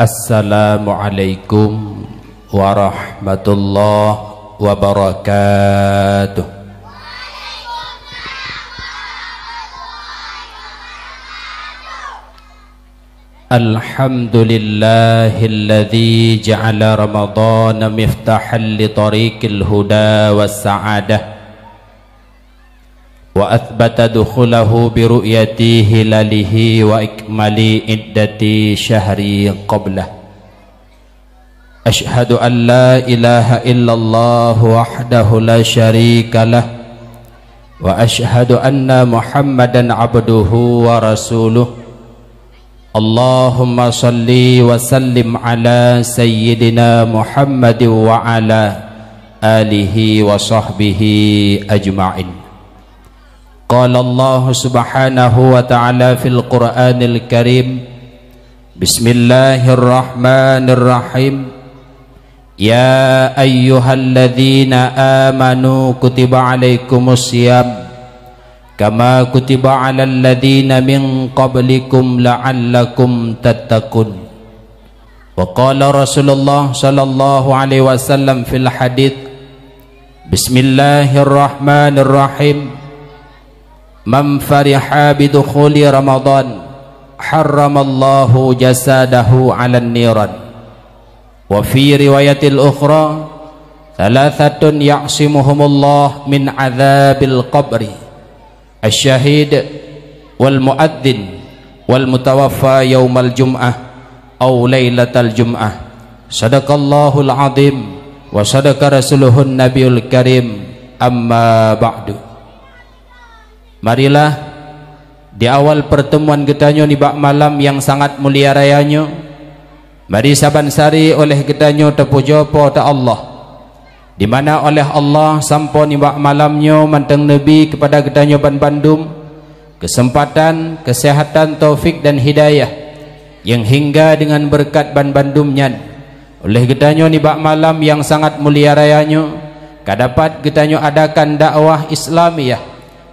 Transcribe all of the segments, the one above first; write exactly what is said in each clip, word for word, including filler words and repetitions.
Assalamualaikum warahmatullahi wabarakatuh. Alhamdulillahilladzi ja'ala Ramadhana miftahan li tariqil huda was sa'adah, wa atsbata dukhulahu bi ru'yati hilalihi wa ikmali iddati syahri qablah. Asyhadu an la ilaha illallah wahdahu la syarika lah, wa asyhadu anna Muhammadan abduhu wa rasuluh. Allahumma shalli wa sallim ala sayyidina Muhammadin wa ala alihi wa sahbihi ajma'in. Qala Allahu subhanahu wa ta'ala fil Qur'anil Karim, Bismillahirrahmanirrahim. Ya ayyuhalladzina amanu kutiba alaikumus siyam kama kutiba alal ladzina min qablikum la'allakum tattaqun. Wa qala Rasulullah sallallahu alaihi wasallam fil hadits, Bismillahirrahmanirrahim. Man fariha bidukhuli Ramadan, harramallahu jasadahu 'alan niran. Wa fi riwayatil ukhra, tsalathatun ya'simuhumullah min adzabil qabri, asy-syahid wal muadzin wal mutawaffa yaumal jum'ah aw lailatal jum'ah. Shadaqallahul azim wa shadaqa rasuluhun nabiyul karim. Amma ba'du. Marilah, di awal pertemuan geutanyoe nibak malam nyang sangat mulia raya nyoe, mari saban sari oleh geutanyoe teupujoe Po teu Allah, di mana oleh Allah sampoe nibak malam nyoe mantong neubi keupada geutanyoe banbandum keuseumpatan, keuseuhatan, taufik dan hidayah nyang hingga deungon beureukat banbandum nyan. Oleh geutanyoe nibak malam nyang sangat mulia raya nyoe, ka dapat geutanyoe adakan dakwah Islamiyah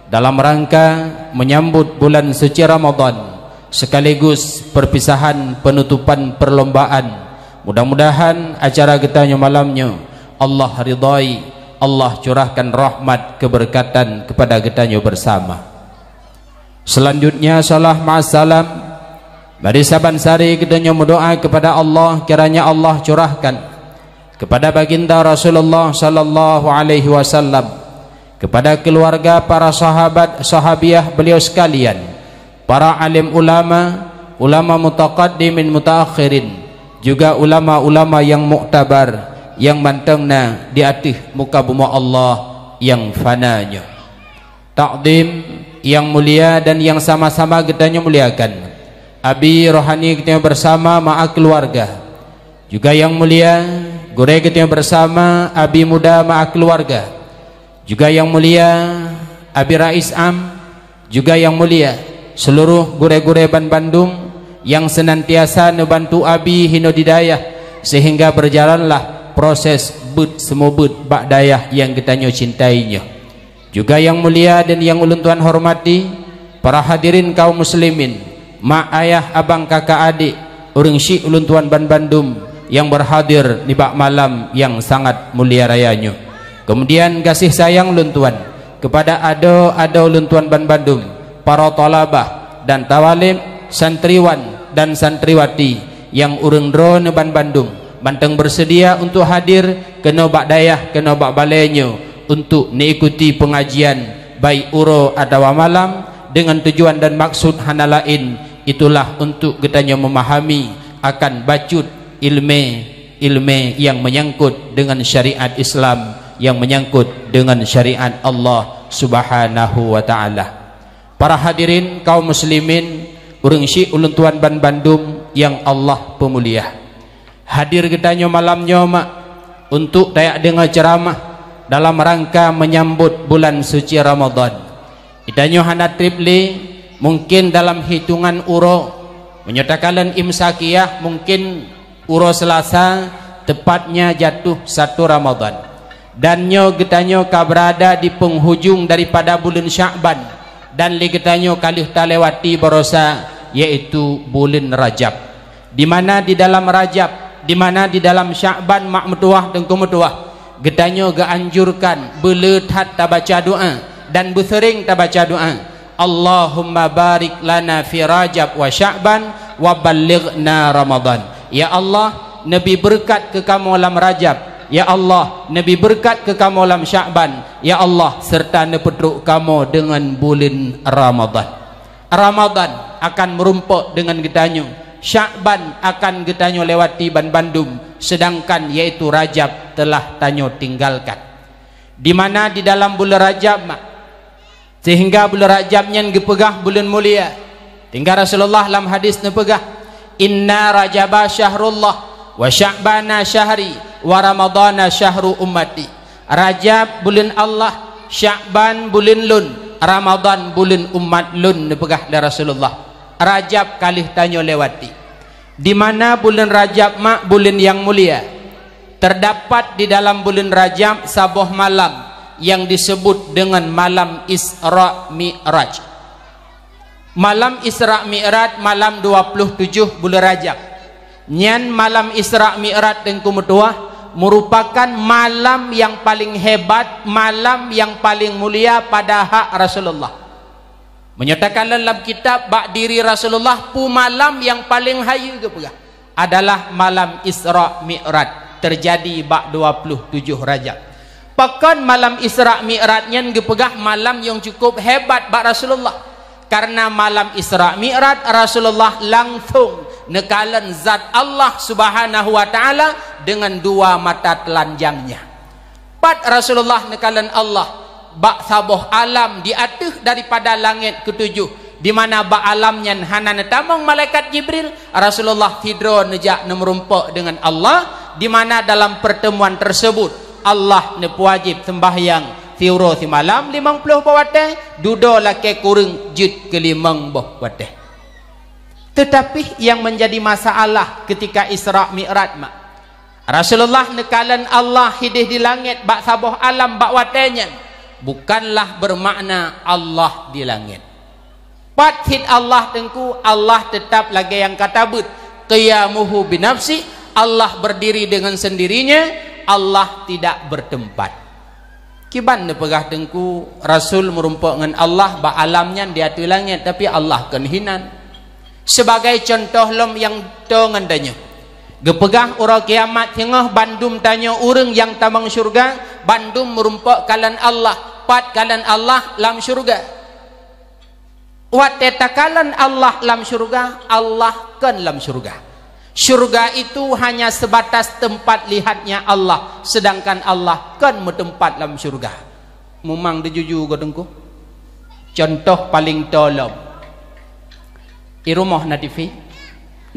dalam rangka menyambut bulan suci Ramadan sekaligus perpisahan penutupan perlombaan. Mudah-mudahan acara geutanyoe malam nyoe Allah ridhai, Allah curahkan rahmat keberkatan kepada geutanyoe bersama. Selanjutnya, salam ma'as salam. Mari saban sari geutanyoe meudoa kepada Allah, kiranya Allah curahkan kepada baginda Rasulullah sallallahu alaihi wasallam, kepada keluarga, para sahabat, sahabiah beliau sekalian, para alim ulama, ulama mutaqaddimin mutaakhirin, juga ulama-ulama yang muktabar yang mantong na di ateueh muka bumoe Allah yang fana nyoe. Takdim yang mulia dan yang sama-sama geutanyoe muliakan, abi rohani geutanyoe bersama ma'a keluarga, juga yang mulia gurée geutanyoe bersama abi muda ma'a keluarga, juga yang mulia abi rais am, juga yang mulia seluruh gurée-gurée banbandum yang senantiasa neubantu abi hinoe di dayah sehingga berjalanlah proses beuet seumeubeuet bak dayah nyang geutanyoe cintai nyoe. Juga yang mulia dan yang ulôn tuan hormati, para hadirin kaum muslimin, mak, ayah, abang, kakak, adik, ureuëng syik ulôn tuan banbandum nyang berhadir nibak malam nyang sangat mulia raya nyoe. Kemudian gaséh sayang ulôn tuan kepada adoe-adoe ulôn tuan banbandum, para thalabah dan thawalib, santriwan dan santriwati nyang ureuëng droeneuh banbandum mantong beuseudia untuk hadir keunoe bak dayah, keunoe bak balée nyoe untuk neuikuti peungajian, baik uroe atawa malam, deungon tujuan dan maksud hana laén, itulah untuk geutanyoe meumahami akan bacut ileumé, ileumé nyang meunyangkot deungon syariat Islam, nyang meunyangkot deungon syariat Allah Subhanahu wa Ta'ala. Para hadirin kaum muslimin, ureuëng syik ulôn tuan banbandum nyang Allah peumulia. Hadir geutanyoe malam nyoe mak, untuk tajak deungoe ceuramah dalam rangka meunyambot bulan suci Ramadhan. Geutanyoe hana treb lé Mungkin dalam hitungan uroe, meunyoe takalon Imsakiyah, mungkin uroe Selasa, tepatnya jatuh satu Ramadan. Dan nyoe geutanyoe ka berada di penghujung daripada buleuen Sya'ban, dan lé geutanyoe ka lheueh talewati barosa, yaitu buleuen Rajab. Di mana di dalam Rajab, di mana di dalam Sya'ban, mak meutuwah, teungku meutuwah, geutanyoe geuanjurkan beule that tabaca doa dan beuseuring tabaca doa, "Allahumma barik lana fi Rajab wa Sya'ban wa ballighna Ramadan." Ya Allah, neubi beureukat keu kamoe lam Rajab. Ya Allah, neubi beureukat keu kamoe lam Sya'ban. Ya Allah, serta neupeutrok kamoe deungon buleuen Ramadan. Ramadan akan meurumpok deungon geutanyoe, Sya'ban akan geutanyoe lewati banbandum, seudangkan yaitu Rajab teulah tanyoe tinggalkan. Di mana di dalam buleuen Rajab, mak, sehingga buleuen Rajab nyan geupeugah buleuen mulia. Sehingga Rasulullah lam hadis neupeugah, "Inna Rajaba syahrullah, wa Sya'bana syahri, wa Ramadana syahru ummati." Rajab buleuen Allah, Sya'ban buleuen lôn, Ramadan buleuen umat lôn, neupeugah lé Rasulullah. Rajab ka lheueh tanyoe lewati. Di mana buleuen Rajab, mak, buleuen nyang mulia, terdapat di dalam buleuen Rajab saboh malam nyang disebut deungon malam Isra Mi'raj. Malam Isra Mi'raj, malam dua puluh tujoh buleuen Rajab. Nyan malam Isra Mi'raj, teungku meutuwah, meurupakan malam nyang paleng hebat, malam nyang paleng mulia pada hak Rasulullah. Meunyoe takalon lam kitab, bak diri Rasulullah, peue malam nyang paleng hayeue geupeugah adalah malam Isra Mi'raj, teujadi bak dua puluh tujoh Rajab. Pakon malam Isra Mi'raj nyan geupeugah malam nyang cukup hebat bak Rasulullah? Karena malam Isra Mi'raj, Rasulullah langsung neukalon zat Allah Subhanahu wa Ta'ala deungon dua mata teulanjangnya. Pat Rasulullah neukalon Allah bak saboh alam di ateueh daripada langét keutujoh, di mana bak alam nyan hana neutamong malaikat Jibril, Rasulullah sidroe neujak neumeurumpok deungon Allah, di mana dalam pertemuan tersebut Allah neupeuwajéb seumbahyang siuroe simalam limong ploh boh watée, dudoe lakée kureueng jeuet keu limong boh watée. Tetapi yang menjadi masalah ketika Isra Mi'raj, mak, Rasulullah neukalon Allah hideh di langét bak saboh alam bak watée nyan, bukanlah bermakna Allah di langét. Pat cit Allah, teungku, Allah teutab lagée nyang ka tabeuet, qiyamuhu binafsi, Allah berdiri dengan sendirinya, Allah tidak bertempat. Kiban neupeugah, teungku, Rasul meurumpok ngon Allah bak alam nyan di ateueh langét, tapi Allah kon hinan. Sibagai cuntoh lom nyang toe ngon tanyoe. Geupeugah uroe kiamat singoh bandum tanyoe ureuëng nyang tamong syeuruga, bandum meurumpok kalon Allah, pat kalon Allah lam syeuruga. Watée takalon Allah lam syeuruga, Allah kon lam syeuruga. Syeuruga itu hanya sebatas tempat lihatnya Allah, sedangkan Allah kon meuteumpat lam syeuruga. Mumang teujuju goe teungku. Cuntoh paleng toe lom. Di rumoh na T V?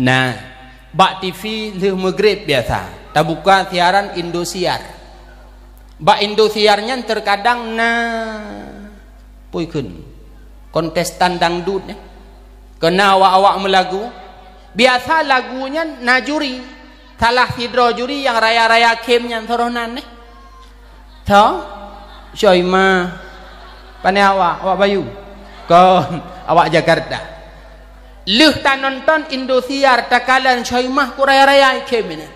Na. Bak T V lheueh Maghrib biasa tabuka siaran Indosiar. Bak Indosiar nyan terkadang na, peue kheun, kontestan dangdut nyan. Keu na awak-awak meulagu. Biasa lagu nyan na juri. Salah sidroe juri nyang raya-raya khém nyan, sidroe nan, eh. Tho? Soimah. Pane awak? Awak Bayu? Kon, awak Jakarta. Lheueh tanonton Indosiar, takalon Soimah ku raya-raya khém nyan.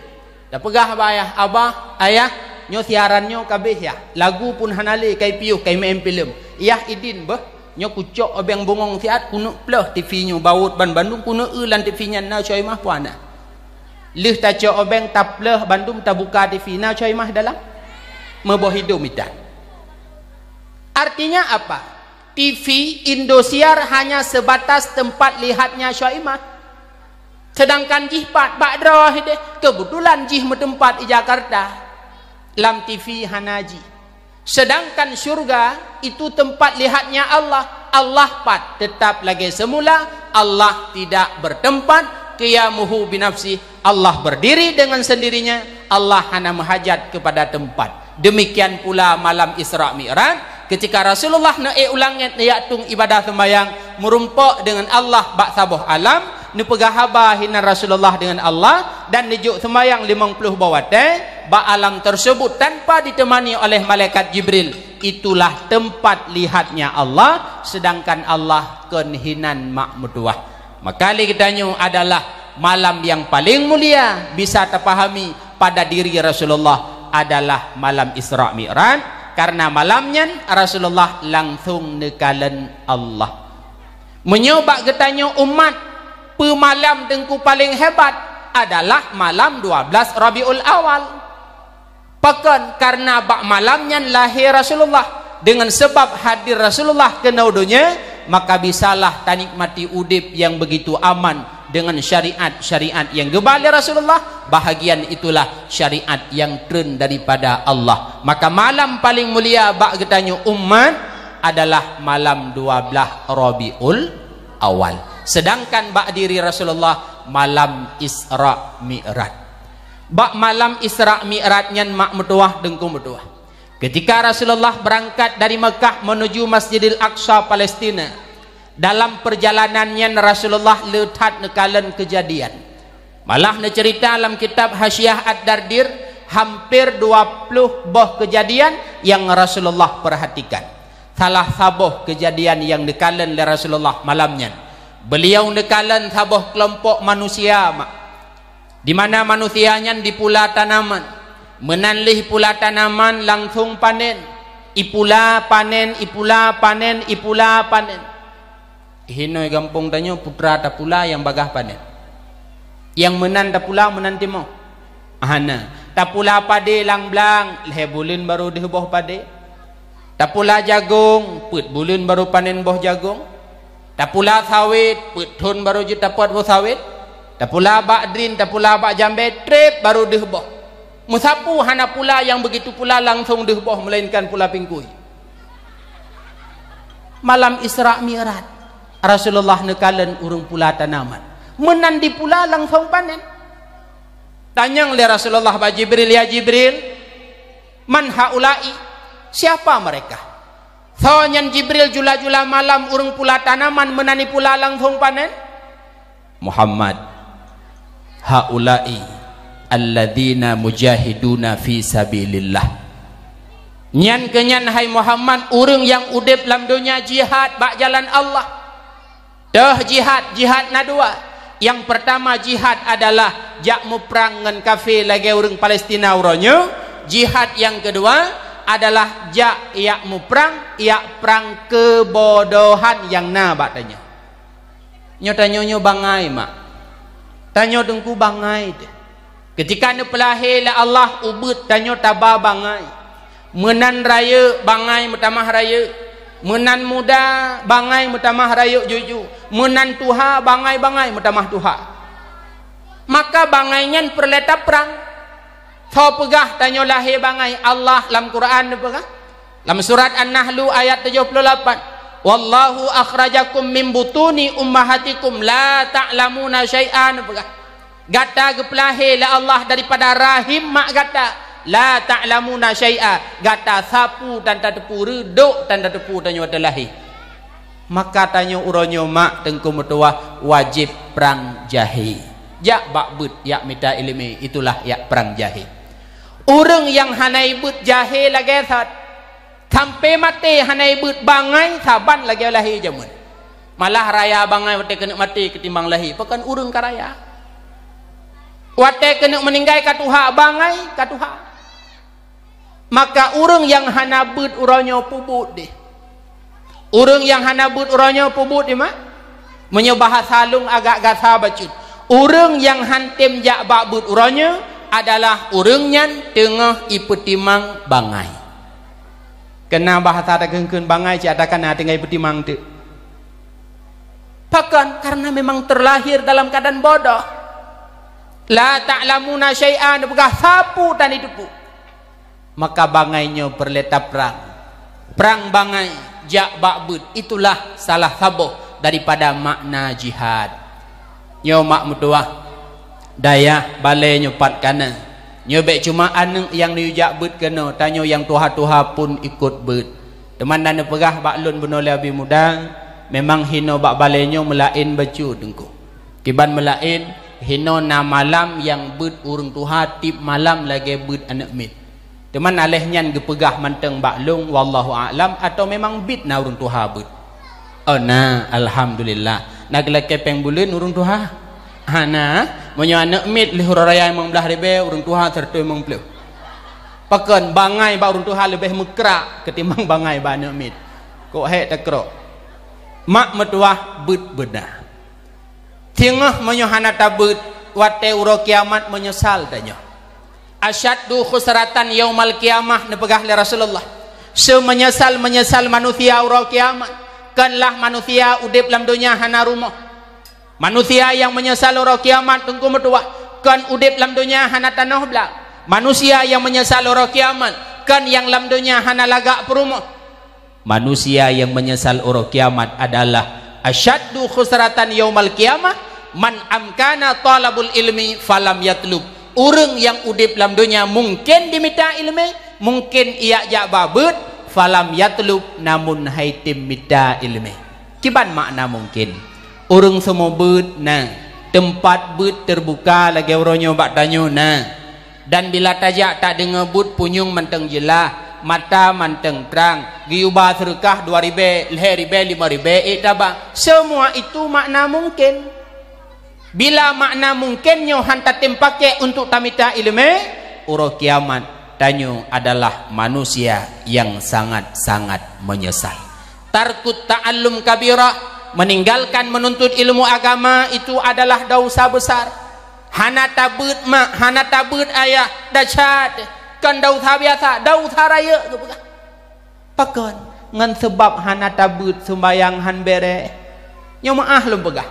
Tapeugah bak ayah, "Abah, ayah, nyoe siaran nyoe ka abéh yah. Lagu pun hana lé, ka ipiôh, ka imeu'en filem. Yah idin beuh, nyoe kucok obeng bungong siat, kuneuk ploh T V nyoe, bawot ban bandum, kuneuk eu lam T V nyan na Soimah peue hana." Lheueh tacok obeng, taploh bandum, tabuka T V, na Soimah dalam? Meuboh idong mita. Artinya apa? T V Indosiar hanya sebatas tempat lihatnya Soimah. Sedangkan jih pat bak droe deh, keubeutulan jih meuteumpat di Jakarta. Lam T V hana jih. Sedangkan syurga itu tempat lihatnya Allah. Allah pat tetap lagée semula, Allah tidak bertempat, qiyamuhu binafsih, Allah berdiri dengan sendirinya, Allah hana meuhajat kepada tempat. Demikian pula malam Isra Mi'raj, Keutika Rasulullah neuék u langét neujak tueng ibadah seumbahyang, meurumpok deungon Allah bak saboh alam, neupeugah haba hinan Rasulullah deungon Allah, dan neujok seumbahyang limong ploh boh watée bak alam teuseubut tanpa ditemani oleh malaikat Jibril. Itulah teumpat lihatnya Allah, seudangkan Allah kon hinan mak meutuwah. Maka lé geutanyoe adalah malam nyang paleng mulia bisa tapahami pada diri Rasulullah adalah malam Isra Mi'raj, karena malam nyan Rasulullah langsong neukalon Allah. Meunyoe bak geutanyoe umat, peue malam Teungku paleng hebat adalah malam dua belas Rabiul Awal. Pakon? Karena bak malam nyan lahé Rasulullah. Deungon sabab hadir Rasulullah keunoe donya, maka bisalah tanikmati udeb nyang begitu aman deungon syariat-syariat nyang geuba lé Rasulullah. Bahagian itulah syariat nyang treun daripada Allah. Maka malam paleng mulia bak geutanyoe umat adalah malam dua belas Rabiul Awal. Sedangkan bak diri Rasulullah malam Isra Mi'raj. Bak malam Isra Mi'raj nyan mak meutuwah, Teungku meutuwah. Keutika Rasulullah beurangkat dari Meukah menuju Masjidil Aqsa Palestina, dalam peurjalanan nyan Rasulullah le that neukalon keujadian. Malah neuceurita lam kitab Hasyiah Ad-Dardir, hampir dua ploh boh keujadian nyang Rasulullah peurhatikan. Salah saboh keujadian nyang neukalon lé Rasulullah malam nyan, beuliau neukalon saboh keulompok manusia, mak. Di mana manusia nyan dipula tanaman. Meunan lheueh pula tanaman langsong panen. Ipula panen, ipula panen, ipula panen. Hinoe gampông tanyoe putra tapula nyang bagaih panen. Nyang meunan tapula meunan timoh. Hana. Tapula padé lam blang, lhée buleuen barô deuh boh padé. Tapula jagong, peuet buleuen barô panen boh jagong. Tapula sawét, peuet thon barô jeuet tapot boh sawét. Tapula bak drin, tapula bak jambée, treb barô deuh boh. Meusapeue hana pula nyang begitu pula langsong deuh boh, meulainkan pula pingkui. Malam Isra Mi'raj, Rasulullah neukalon ureuëng pula tanaman. Meunan dipula langsong panen. Tanyong lé Rasulullah bak Jibril, "Ya Jibril, man haula'i? Siapa mereka?" Soe nyan Jibril jula-jula malam ureuëng pula tanaman meunan ipula langsong panen? "Muhammad, haula'i alladzina mujahiduna fi sabilillah." Nyan keuh nyan, hai Muhammad, ureuëng nyang udeb lam donya jihad bak jalan Allah. Teuh jihad, jihad na dua. Nyang peurtama jihad adalah jak muprang ngon kafé lagée ureuëng Palestina uroe nyoe. Jihad nyang keudua adalah jak, jak muprang, jak prang keubodohan nyang na bak tanyoe. Nyoe tanyoe nyoe bangai, mak. Tanyoe Teungku bangai teuh. Keutika neupeulahé lé Allah ubeuet tanyoe taba bangai. Meunan rayeuk bangai meutamah rayeuk. Meunan muda bangai meutamah rayeuk juju. Meunan tuha bangai-bangai meutamah tuha. Maka bangai nyan peureulée taprang. Soe peugah tanyoe lahé bangai? Allah lam Quran neupeugah. Lam surat An-Nahlu ayat tujoh puluh lapan, "Wallahu akhrajakum min butuni ummahatikum la ta'lamuna syai'a," neupeugah. Gata geupeulahé lé Allah daripada rahim mak gata, la ta'lamuna syai'a, gata sapeue tan tateupeue, reudok tan tateupeue tanyoe teulahé. Maka tanyoe uroe nyoe mak Teungku meutuwah wajéb prang jahé. Jak bak beuet jak mita iéleumé, itulah jak prang jahé. Ureuëng nyang hana ibeuet jahé lagée that. Sampai maté hana ibeuet bangai saban lagée lahé jameun. Malah raya bangai watée keuneuk maté keutimang lahé, pakon ureuëng ka raya. Watée keuneuk meuninggai ka tuha, bangai ka tuha. Maka ureuëng nyang hana beuet uroe nyoe peubuet deh. Ureuëng nyang hana beuet uroe nyoe peubuet deh, mak. Meunyoe bahasa lôn agak gasa bacut, ureuëng nyang han tem jak bak beuet uroe nyoe adalah ureuëng nyan teungoh ipeutimang bangai. Keu na bahasa takheun-kheun bangai cit atakan na tinggai peutimang teuk. Pakon? Karena memang terlahir dalam keadaan bodoh. La ta'lamuna syai'a, neupeugah sapeue tan jiteupeue. Maka bangai nyoe peureulée taprang. Prang bangai, jak bak beuet, itulah salah saboh daripada makna jihad. Nyoe mak meutuwah, dayah balée nyoe pat kana. Nyoe bék cuma aneuëk nyang neuyue jak beuet keunoe, tanyoe nyang tuha-tuha pun ikot beuet. Teuma na neupeugah bak lôn bunoe lé Abi Muda, memang hinoe bak balée nyoe meulaén bacut Teungku. Kiban meulaén, hinoe na malam nyang beuet ureuëng tuha tieb malam lagée beuet aneuëk miet. Teuma aléh nyan geupeugah mantong bak lôn, wallahu a'lam, atawa memang bit na ureuëng tuha beuet. Oh na, alhamdulillah. Na geulakée péng buleuen ureuëng tuha? Hana. Meunyoe aneuëk miet lheueh uroe raya limong blaih ribée, ureuëng tuha sireutoh limong ploh. Pakon bangai bak ureuëng tuha leubeh meukrak ketimbang bangai bak aneuëk miet. Kok hék takrok. Mak meutuwah beuet beuna. Singoh meunyoe hana tabeuet, watée uroe kiamat meunyeusal tanyoe. Asyaddu khusratan yaumal qiyamah, neupeugah lé Rasulullah. Seumeunyeusal-meunyeusal manusia uroe kiamat, kon lah manusia udeb lam donya hana rumoh. Manusia nyang meunyeusal uroe kiamat Teungku meutuwah, kon udeb lam donya hana tanoh blang. Manusia nyang meunyeusal uroe kiamat, kon nyang lam donya hana lagak peurumoh. Manusia nyang meunyeusal uroe kiamat adalah asyaddu khusratan yaumal qiyamah man amkana talabul ilmi falam yatlub. Ureuëng nyang udeb lam donya mungken dimita iéleumé, mungken ijak jak ba beuet, falam yatlub, namun hai tem mita iéleumé. Kiban makna mungken? Ureuëng seumeubeuet na, teumpat beuet teubuka lagée uroe nyoe bak tanyoe na. Dan bila tajak tadeungoe buet punyueng mantong jeulaih, mata mantong trang, geuyue ba seudeukah dua ribée, lhée ribée, limong ribée, ék taba. Semua itu makna mungken. Bila makna mungken nyoe han tatem paké untuk tamita iéleumé, uroe kiamat tanyoe adalah manusia nyang sangat-sangat meunyeusal. Tarkut ta'allum kabirah, meninggalkan menuntut ilmu agama itu adalah dosa besar. Hana tabeuet mak, hana tabeuet ayah, dasya, kon dosa biasa, dosa rayeuk geupeugah. Pakon? Ngon seubab hana tabeuet seumbahyang han béreh. Nyoe meuáh lôn peugah.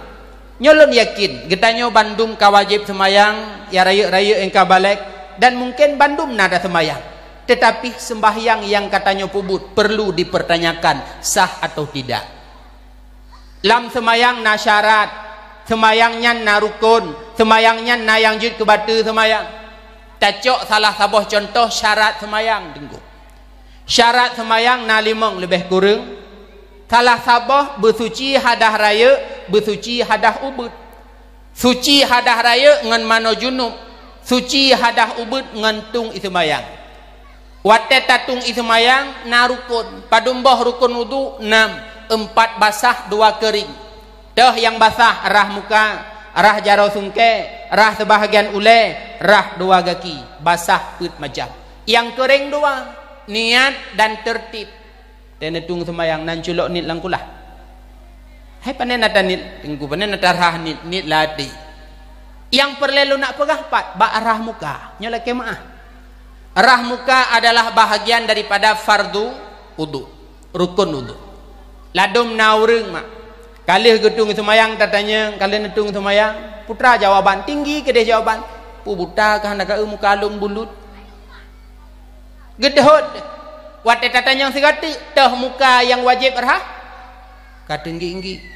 Nyoe lôn yakin, geutanyoe bandum ka wajéb seumayang, ya rayeuk-rayeuk nyang ka balek, dan mungken bandum na taseumayang. Teutapi seumbahyang nyang ka tanyoe peubuet perlu dipertanyakan sah atau tidak. Lam seumayang na syarat, seumayang nyan na rukon, seumayang nyan na nyang jeuet keu bateue seumayang. Tacok salah saboh cuntoh syarat seumayang, Teungku. Syarat seumayang na limong leubeh kureueng. Salah saboh beusuci hadah rayeuk, beusuci hadah ubeut. Suci hadah rayeuk ngon manoe junub, suci hadah ubeut ngon tueng ie seumayang. Watée tatueng ie seumayang na rukon, padum boh rukon udhu? Nam, empat basah, dua keuring. Toh nyang basah rhah muka, rhah jaroe sungkée, rhah seubahgian ulée, rhah dua gaki, basah peuet macam. Nyang keuring dua, niat dan teurtib. Teuneutong seumayang nan culok niet lam kulah. Hai panen ata niet, Teungku, panen ata rhah niet, niet lam até. Nyang peureulée lôn nak peugah pat bak rhah muka, nyoe lakée meuáh. Rhah muka adalah bahagian daripada fardu udhu, rukun udhu. Ladom na ureuëng mak, ka lheueh geutueng seumayang tatanyong, ka lheueh neutueng seumayang, putra jawaban tinggi keudeh jawaban, "Peue buta kah na ka eu muka lôn bulut?" Geudeuhot, watée tatanyong sigatik, toh muka nyang wajéb rhah? Ka teunggi-inggi.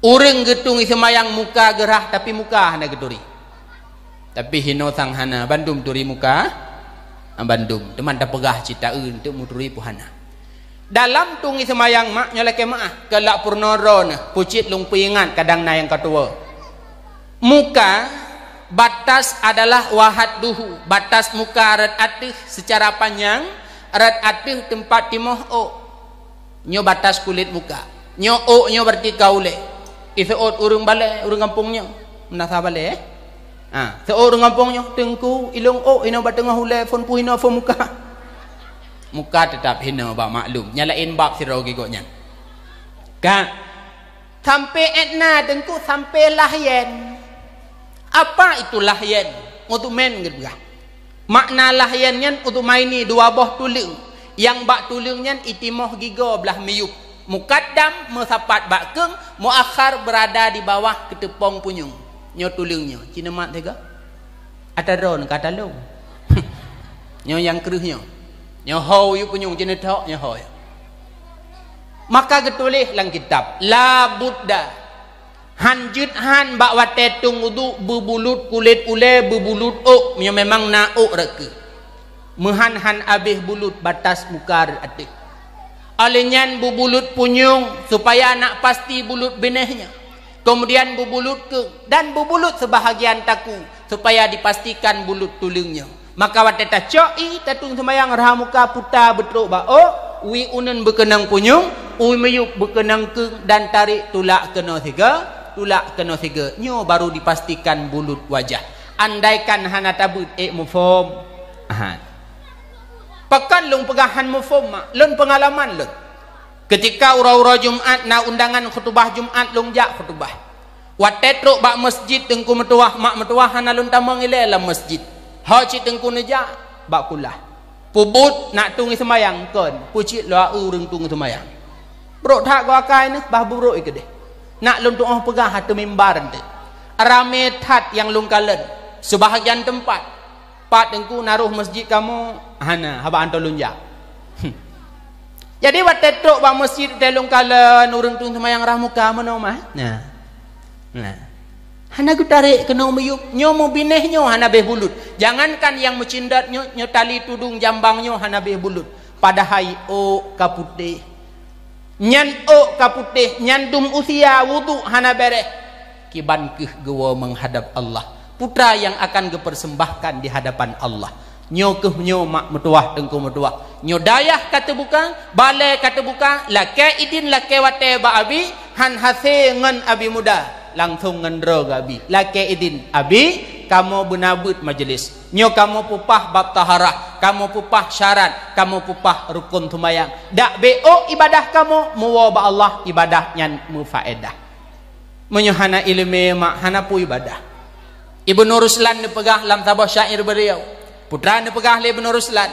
Ureuëng geutueng ie seumayang muka geurhah, tapi muka hana geuturi. Tapi hinoe sang hana, bandum turi muka, ah, bandum. Teuma tapeugah cit taeu untuk meuturi pun hana. Dalam tueng ie seumayang mak nyoe lakée meuáh, keu lak peurunoe droeneuh, pucit lôn peuingat kadang na nyang ka tuwoe. Muka, batas adalah wahadduhu, batas muka rot ateueh seucara panyang, rot ateueh teumpat timoh ôk. Nyoe batas kulét muka. Nyoe ôk nyoe berarti ka ulée. Iseuôt ureuëng balée, ureuëng gampông nyoe. Meunasah balée, eh? Ha, seuôt ureuëng gampông nyoe, "Teungku, ilong ôk inoe bak teungoh ulée, phon peue hinoe phon muka?" Muka teutap hinoe bak maklum. Nyang laén bab sidroe geuh gobnyan. Ka. Sampoe étna Teungku, sampoe lahyen. Apa itu lahyen? Udhumain geupeugah. Makna lahyen nyan udhumaini, dua boh tuleueng. Nyang bak tuleueng nyan itimoh gigoe blaih miyueb. Mukaddam meusapat bak keueng, muakhar beurada di bawah keuteupông punyueng. Nyoe tuleueng nyoe, ci neumat teuga? Ata droeneuh ka talông. Nyoe nyang kreueh nyoe. Nyoe ho yue punyueng, ci neuthok nyoe ho. Maka geutuléh lam kitab, la budda. Han jeuet han bak watée tueng udhu beubulut kulét ulée, beubulut ôk, meunyoe memang na ôk rot keuh. Meuhan han abéh bulut batas muka rot ateueh. Óh lheueh nyan beubulut punyueng supaya nak pasti bulut binéh nyoe. Keumudian beubulut keueng dan beubulut seubahagian takue supaya dipastikan bulut tuleueng nyoe. Maka watée tacok ié tatueng seumayang rhah muka, puta beutrok bak ôk, wie uneuen beukeunong punyueng, wie miyueb beukeunong keueng dan tarek tulak keunoe sigoe, tulak keunoe sigoe. Nyoe baru dipastikan bulut wajah. Andaikan hana tabeuet, ék muphom? Aha. Pakon lôn peugah han muphom, mak? Lôn peungalaman lôn. Keutika uroe-uroe Jumat na undangan khutubah Jumat, lôn jak khutubah. Watée trok bak meuseujid teungku meutuwah, mak meutuwah hana lôn tamong ilée lam meuseujid. Ho cit teungku neujak bak kulah. Peubuet nak tueng seumayang kon, peucit lôn ureuëng tueng seumayang. Brok that goe akai neuh, bah beubrok i keudeh. Nak lôn tuoh peugah ateueh mimbar eunteuk. Ramé that nyang lôn kalon, seubahagian teumpat. Pat teungku na roh meuseujid kamoe? Hana, haba antoe lôn jak. Jadi watée trok bak meuseujid teuh lôn kalon ureuëng tueng seumayang rhah muka meunoe mah. Nah. Nah. Hana geutarek keunoe miyueb, nyoe meubinéh nyoe hana béh bulut. Jangankan nyang meucindot nyoe, nyoe tali tudong jambang nyoe hana béh bulut. Padahai ôk ka putéh. Nyan ôk ka putéh, nyan dum usia wudhu hana béréh. Kiban keuh geuwoe meuhadab Allah, putra nyang akan geupersembahkan di hadapan Allah. Nyoe keuh nyoe mak meutuwah teungku meutuwah. Nyoe dayah ka teubuka, balée ka teubuka, lakée idin lakée watée bak abi, han hasé ngon abi muda, langsong ngon droe geuabi. Lakée idin, abi, kamoe beuna beuet majelis. Nyoe kamoe peupah bab taharah, kamoe peupah syarat, kamoe peupah rukon seumayang. Dak bék ôk ibadah kamoe, meuwoe bak Allah ibadah nyan meufaedah. Meunyoe hana iéleumé mak, hana peue ibadah. Ibnu Ruslan neupeugah lam saboh syair beliau, putra neupeugah lé Ibnu Ruslan,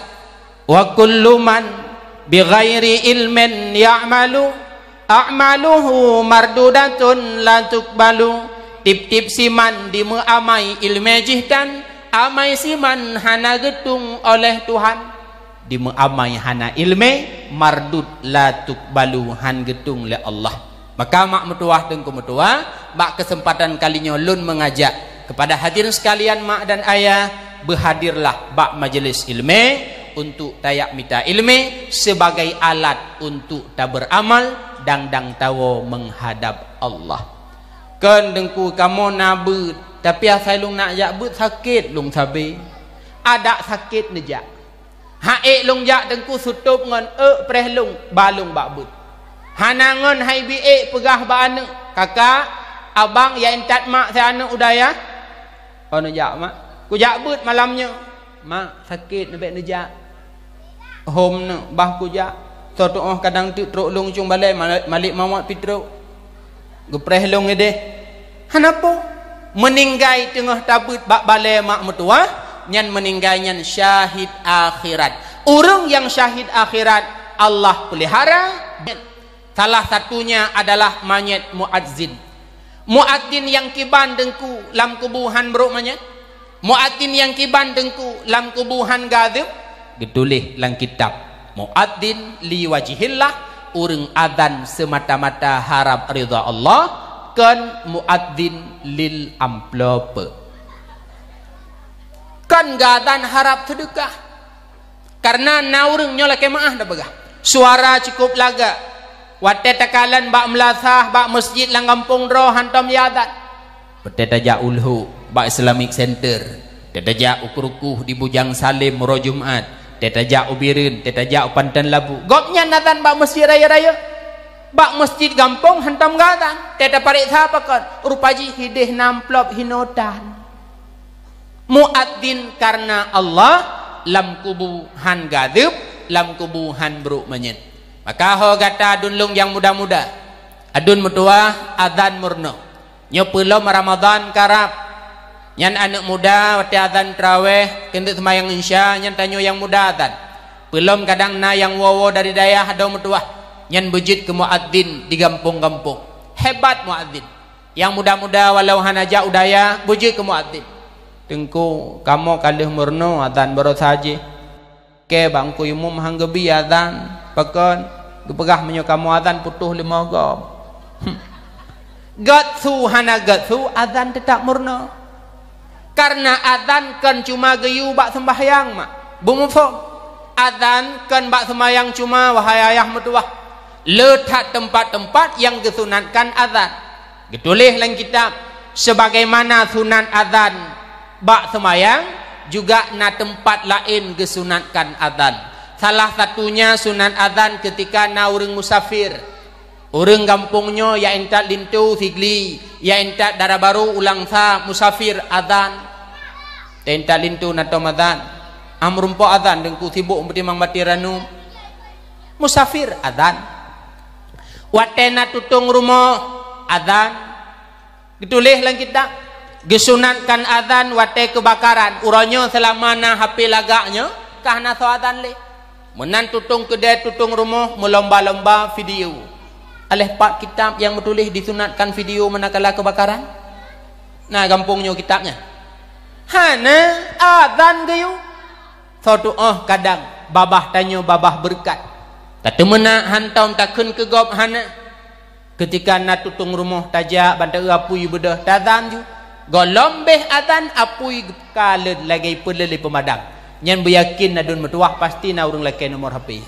"Wa kullu man bighairi ilmin ya'malu, a'maluhu mardudatun la tuqbalu." Tieb-tieb siman dimeuamai iéleumé jih tan, amai siman hana geutueng oleh Tuhan. Dimeuamai hana iéleumé, mardud la tuqbalu, han geutueng lé Allah. Maka mak meutuwah teungku meutuwah, bak keuseumpatan kali nyoe lôn meungajak keupada hadirin seukalian mak dan ayah, beuhadirlah bak majelis iéleumé untuk tajak mita iéleumé seubagai alat untuk tabeuramal dan dang tawoe meuhadab Allah. Kon teungku kamoe na beuet, tapi asai lôn nak jak beuet sakét lôn sabé. Adak sakét neujak. Ha ék lôn jak teungku seutôb ngon ék preh lôn, ba lôn bak beuet. Hana ngon hai bi ék peugah bak aneuëk, "Kakak, abang ya intat mak saya aneuëk u dayah." "Oh neujak mak?" "Kujak beuet malam nyoe." "Mak, sakét neubek neujak." "Hom neuëk, bah kujak. Soe tuoh kadang teuk trok lôn cong balée, malik mawat pih trok." Geupreh lôn ideh. Hana po. Meuninggai teungoh tabeuet bak balée mak meutuwah, nyan meuninggai nyan syahid akhirat. Ureuëng nyang syahid akhirat, Allah peulihara. Salah satunya adalah manyét muadzin. Muadzin nyang kiban teungku lam kubu han brok manyét. Muadzin nyang kiban teungku lam kubu han gadeueb, geutuléh lam kitab, muadzin li wajhillah, ureuëng azan seumata-mata harab ridha Allah, kon muadzin lil amplop. Kon geuazan harab seudeukah. Kareuna na ureuëng nyoe lakée meuáh tapeugah, suara cukup lagak. Watée takalon bak meulasah, bak meuseujid lam gampông droe hantom jiazan. Watée tajak u Lhok bak Islamic Center, watée tajak u Krukoh di Bujang Salem uroe Jumat, watée tajak u Bireuen, watée tajak u Panton Labu. Gobnyan azan bak meuseujid rayeuk-rayeuk. Bak meuseujid gampông hantom geuazan. Watée tapareksa pakon, rupa jih ideh na amplop hinoe tan. Muadzin kareuna Allah, lam kubu han gadeueb, lam kubu han brok manyét. Maka ho gata aduen lôn nyang muda-muda, aduen meutuwah, azan meurunoe. Nyoe peulom Ramadhan karab. Nyan aneuëk muda watée azan traweh keuneuk seumayang insya, nyan tanyoe nyang muda azan. Peulom kadang na nyang woe-woe dari dayah adoe meutuwah, nyan beujeuet keu muadzin di gampông-gampông. Hebat muadzin. Nyang muda-muda walau hana jak u dayah, beujeuet keu muadzin. "Teungku, kamoe ka lheueh meurunoe azan baroe saji." Kée bak Teungku Imum han geubi azan. Pakon? Geupeugah meunyoe kamoe azan putôh leumo gob. Gét su hana gét su, azan teutap meurunoe. Kareuna azan kon cuma geuyue bak seumbahyang mak. Beumuphom? Azan kon bak seumayang cuma, wahai ayah meutuwah. Le that teumpat-teumpat nyang geusunatkan azan. Geutuléh lam kitab, sebagaimana sunat azan bak seumayang, juga na teumpat laén geusunatkan azan. Salah satunya sunat azan keutika na ureuëng musafir. Ureuëng gampông nyoe ya intat linto Sigli, ya intat Dara Barô, u Langsa, musafir, azan. Teuintat linto na tom azan. Am rumpok azan, Teungku sibok meutimang batée ranub. Musafir, azan. Watée na tutong rumoh, azan. Geutuléh lam kitab, geusunatkan azan watée keubakaran. Uroe nyoe seulama na H P lagak nyoe, ka hana soe azan lé. Meunan tutong keudée, tutong rumoh meulomba-lomba video. Aléh pat kitab nyang meutuléh disunatkan video manakala keubakaran? Na gampông nyoe kitab nyan? Hana, azan geuyue. Soe tuoh kadang babah tanyoe babah beureukat. Tateumeunak hantom takheun keu gob hana. Keutika na tutong rumoh tajak ban ta-eu apui beudôh, tazan ju. Gohlom béh azan apui geupeukalon lagée peuleueh lé peumadang. Nyan beuyakin na dum meutuwah pasti na ureuëng lakée nomor H P.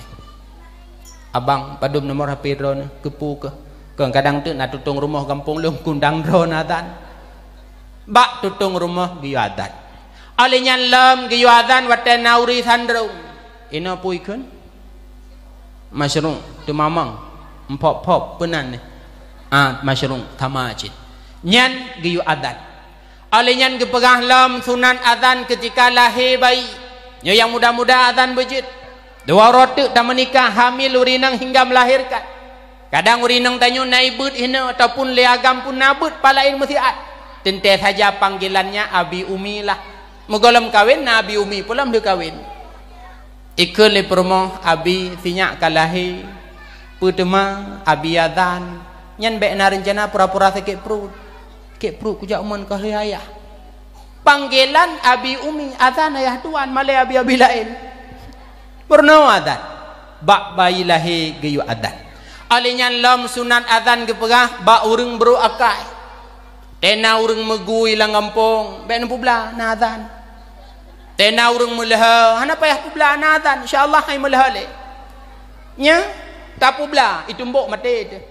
Abang, padum nomor H P droeneuh? Keupeue keuh? Kon kadang teuk na tutong rumoh gampông lôn kundang droeneuh azan. Bak tutong rumoh geuyue azan. Óh lheueh nyan lom geuyue azan watée na uri sandrong. Inoe peue kheun? Masyrong, teumamang, mphop-phop, peunan neh. Ah, masyrong, sama cit. Nyan geuyue azan. Óh lheueh nyan geupeugah lom sunat azan keutika lahé bayi. Nyoe nyang muda-muda azan beujeuet. Dua uroe teuk tameunikah, hamil, ureuëng inong hingga melahirkan. Kadang ureuëng inong tanyoe na ibeuet hinoe ataupun lé agam pun na beuet, palaén meusiat. Teuntée saja panggilannya abi umi lah. Meugohlom kawen na abi umi, peulom lheueh kawen. Ikheun lé peurumoh, abi, sinyak ka lahé. Peue teuma abi azan? Nyan bék na reuncana pura-pura sakét pruet. Sakét pruet kujak umon ka lheueh ayah. Panggilan abi umi, azan ayah tuan, malée abi-abi laén. Peurunoe azan. Bak bayi lahé geuyue azan. Óh lheueh nyan lom sunat azan geupeugah bak ureuëng brok akai. Tena ureuëng meugui lam gampông, bék neupeubla na azan. Tena ureuëng meuleuha, hana payah peubla na azan, insya Allah hai meuleuha lé. Nya, tapeubla, itumbok maté teuh.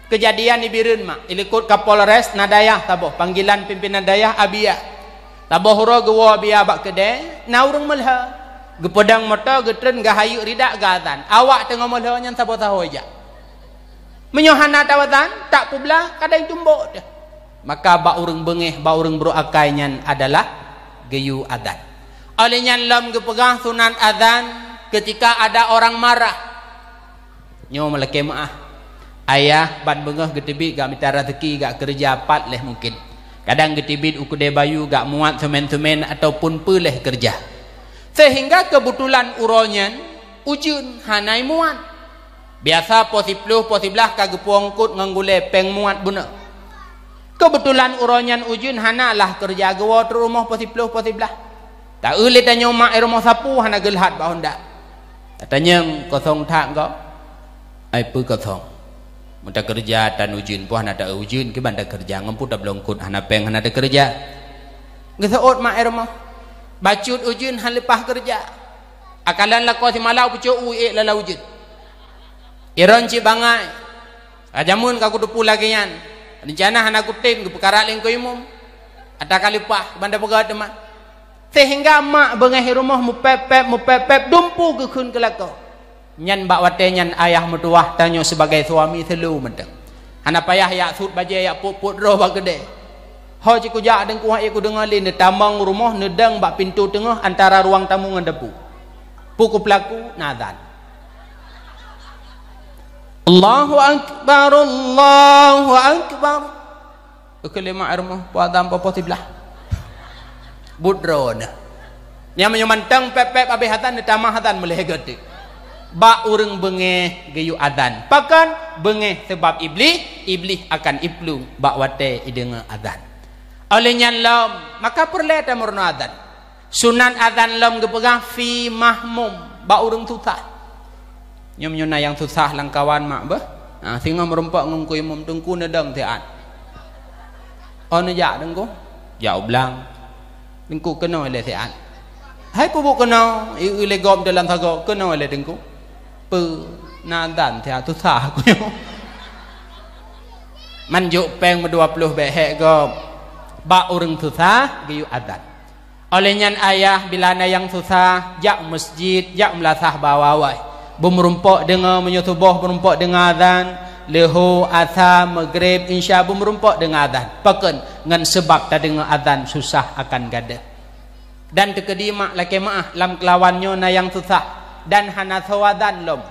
Keujadian di Bireuen mak, ilikot Kapolres na dayah saboh, panggilan pimpinan dayah Abia. Saboh uroe geuwoe Abia bak keudée, na ureuëng meuleuha. Geupeudong moto, geutreun, geuhayeuek ridak, geuazan. Awak teungoh meuleuha nyan saboh saho ijak. Meunyoe hana tawazan, tak peubla, kadang tumbok teuh. Maka bak ureuëng beungéh, bak ureuëng brok akai nyan adalah geuyue azan. Óh lheueh nyan lom geupeugah sunat azan keutika ada orang marah. Nyoe meulakée meuáh. Ayah ban beungoh geuteubiet gak mita raseuki, gak keureuja pat leh mungken. Kadang geuteubiet u keudée bayu gak muat seumén-seumén ataupun peue leh keureuja. Seuhingga keubetulan uroe nyan ujeuen hana imuat. Biasa poh siploh, poh siblaih ka geupueng kot ngon gulée péng muat bunoe. Keubetulan uroe nyan ujeuen hana lah keureuja geuwoe trok rumoh poh siploh, poh siblaih. Ta-eu lé tanyoe mak i rumoh sapu hana geulhat bak honda. Tatanyong kosong that gob. Ai peue kosong? Meutakeureuja tan ujeuen, poh hana ta-eu ujeuen, kiban takeureuja ngon peue tablong kot hana péng hana takeureuja. Geuseuôt mak i rumoh. Bacut ujeuen han leupah keureuja. Akalan lakoe simalau pucok u ék lala ujeuen. Iron cit bangai. Ka jameun ka kuteupeue lagée nyan. Reuncana hana kutem geupeukarat lé Teungku Imum. Ata ka leupah banda peugah teuma. Seuhingga mak beungéh i rumoh meupép-pép, meupép-pép, dumpu geukheun keu lakoe. Nyan bak watée nyan ayah meutuwah tanyoe sibagai suami seuleu mantong. Hana payah yak sut bajée, yak pôt-pôt droe bak keudée. Ho cit kujak Teungku, hai kudeungoe lé neutamong rumoh, neudong bak pintoe teungoh antara ruang tamu ngon dapu. Peue kupeulaku, na azan. Allahu Akbar, Allahu Akbar. Keukeulima rumoh, peue azan poh-poh siblaih. Buet droeneuh. Nyang meunyoe mantong pép-pép habéh azan, neutamah azan meulhèe goe teuk. Bak ureuëng beungéh geuyue azan. Pakon? Beungéh sabab Iblih, Iblih akan iplueng bak watée ideungoe azan. Óh lheueh nyan lom, maka peureulée tameurunoe azan. Sunat azan lom geupeugah fi mahmum, bak ureuëng susah. Nyoe meunyoe na nyang susah lam kawan mak beuh, ha, singoh meurumpok ngon Teungku Imum, Teungku neudong siat. Oh, neujak Teungku? Jak u blang. Teungku keunoe lé siat. Hai peubuet keunoe, i-, i lé gob dalam sagoe, keunoe lé Teungku. Peu, na adan tiha susah ku nyoe. Manjok péng meudua ploh bék hék gob. Bak ureuëng susah geuyue adan. Óh lheueh nyan ayah bila na nyang susah, jak meuseujid, jak meulasah bak awai-awai. Beumeurumpok deungoe meunyoe suboh, beumeurumpok deungoe adan, leuhô, asa, meugreb, insya, beumeurumpok deungoe adan. Pakon? Ngon seubab tadeungoe adan susah akan gadôh. Dan teukeudi mak lakée meuáh, lam keulawan nyoe na nyang susah dan hana soe adan lom.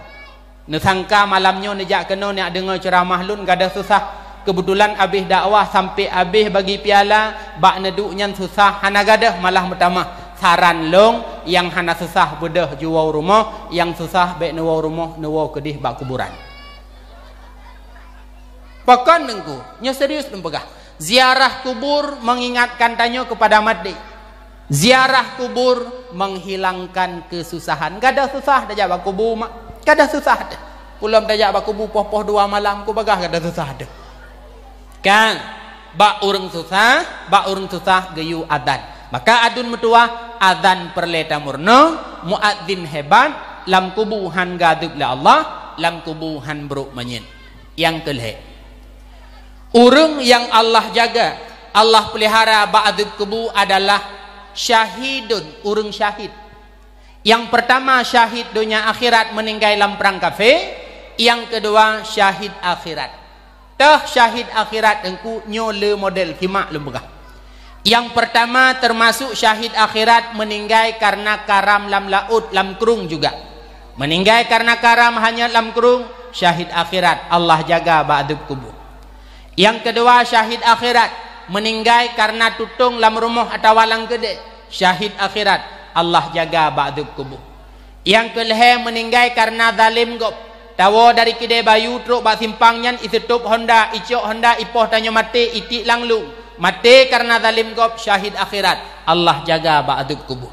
Neusangka malam nyoe neujak keunoe neujak deungoe ceuramah lôn gadôh susah. Keubeutulan abéh dakwah sampoe abéh bagi piala, bak neuduek nyan susah, hana gadôh malah meutamah. Saran lôn, nyang hana susah beudôh jiwoe rumoh, nyang susah bék neuwoe rumoh, neuwoe keudeh bak kuburan. Pakon Teungku? Nyoe serius lôn peugah. Ziarah kubur mengingatkan tanyoe kepada maté. Ziarah kubur menghilangkan kesusahan. Gadôh susah tajak bak kubu, mak. Gadôh susah teuh. Ulôn tajak bak kubu poh-poh dua malam, ku bagah gadôh susah teuh. Kan? Bak ureuëng susah, bak ureuëng susah geuyue adan. Maka aduen meutuwah, adan peureulée tameurunoe, muadzin hebat, lam kubu han geuadeueb lé Allah, lam kubu han brok manyét. Nyang keulhée, ureuëng nyang Allah jaga, Allah peulihara bak adeueb kubu adalah syahidun, ureuëng syahid. Nyang peurtama syahid donya akhirat meuninggai lam prang kafé, nyang keudua syahid akhirat. Teuh syahid akhirat Teungku nyoe le model, simak lôn peugah. Nyang peurtama teumasok syahid akhirat meuninggai kareuna karam lam laôt, lam krueng juga. Meuninggai kareuna karam hanyot lam krueng, syahid akhirat, Allah jaga bak adeueb kubu. Nyang keudua syahid akhirat, meuninggai kareuna tutong lam rumoh atawa lam keudée, syahid akhirat, Allah jaga bak adeueb kubu. Nyang keulhée meuninggai kareuna zalem gob. Tawoe dari Keudée Bayu trok bak simpang nyan, iseutôb honda, icok honda, ipoh tanyoe maté, itiek lam lueng. Maté kareuna zalem gob, syahid akhirat, Allah jaga bak adeueb kubu.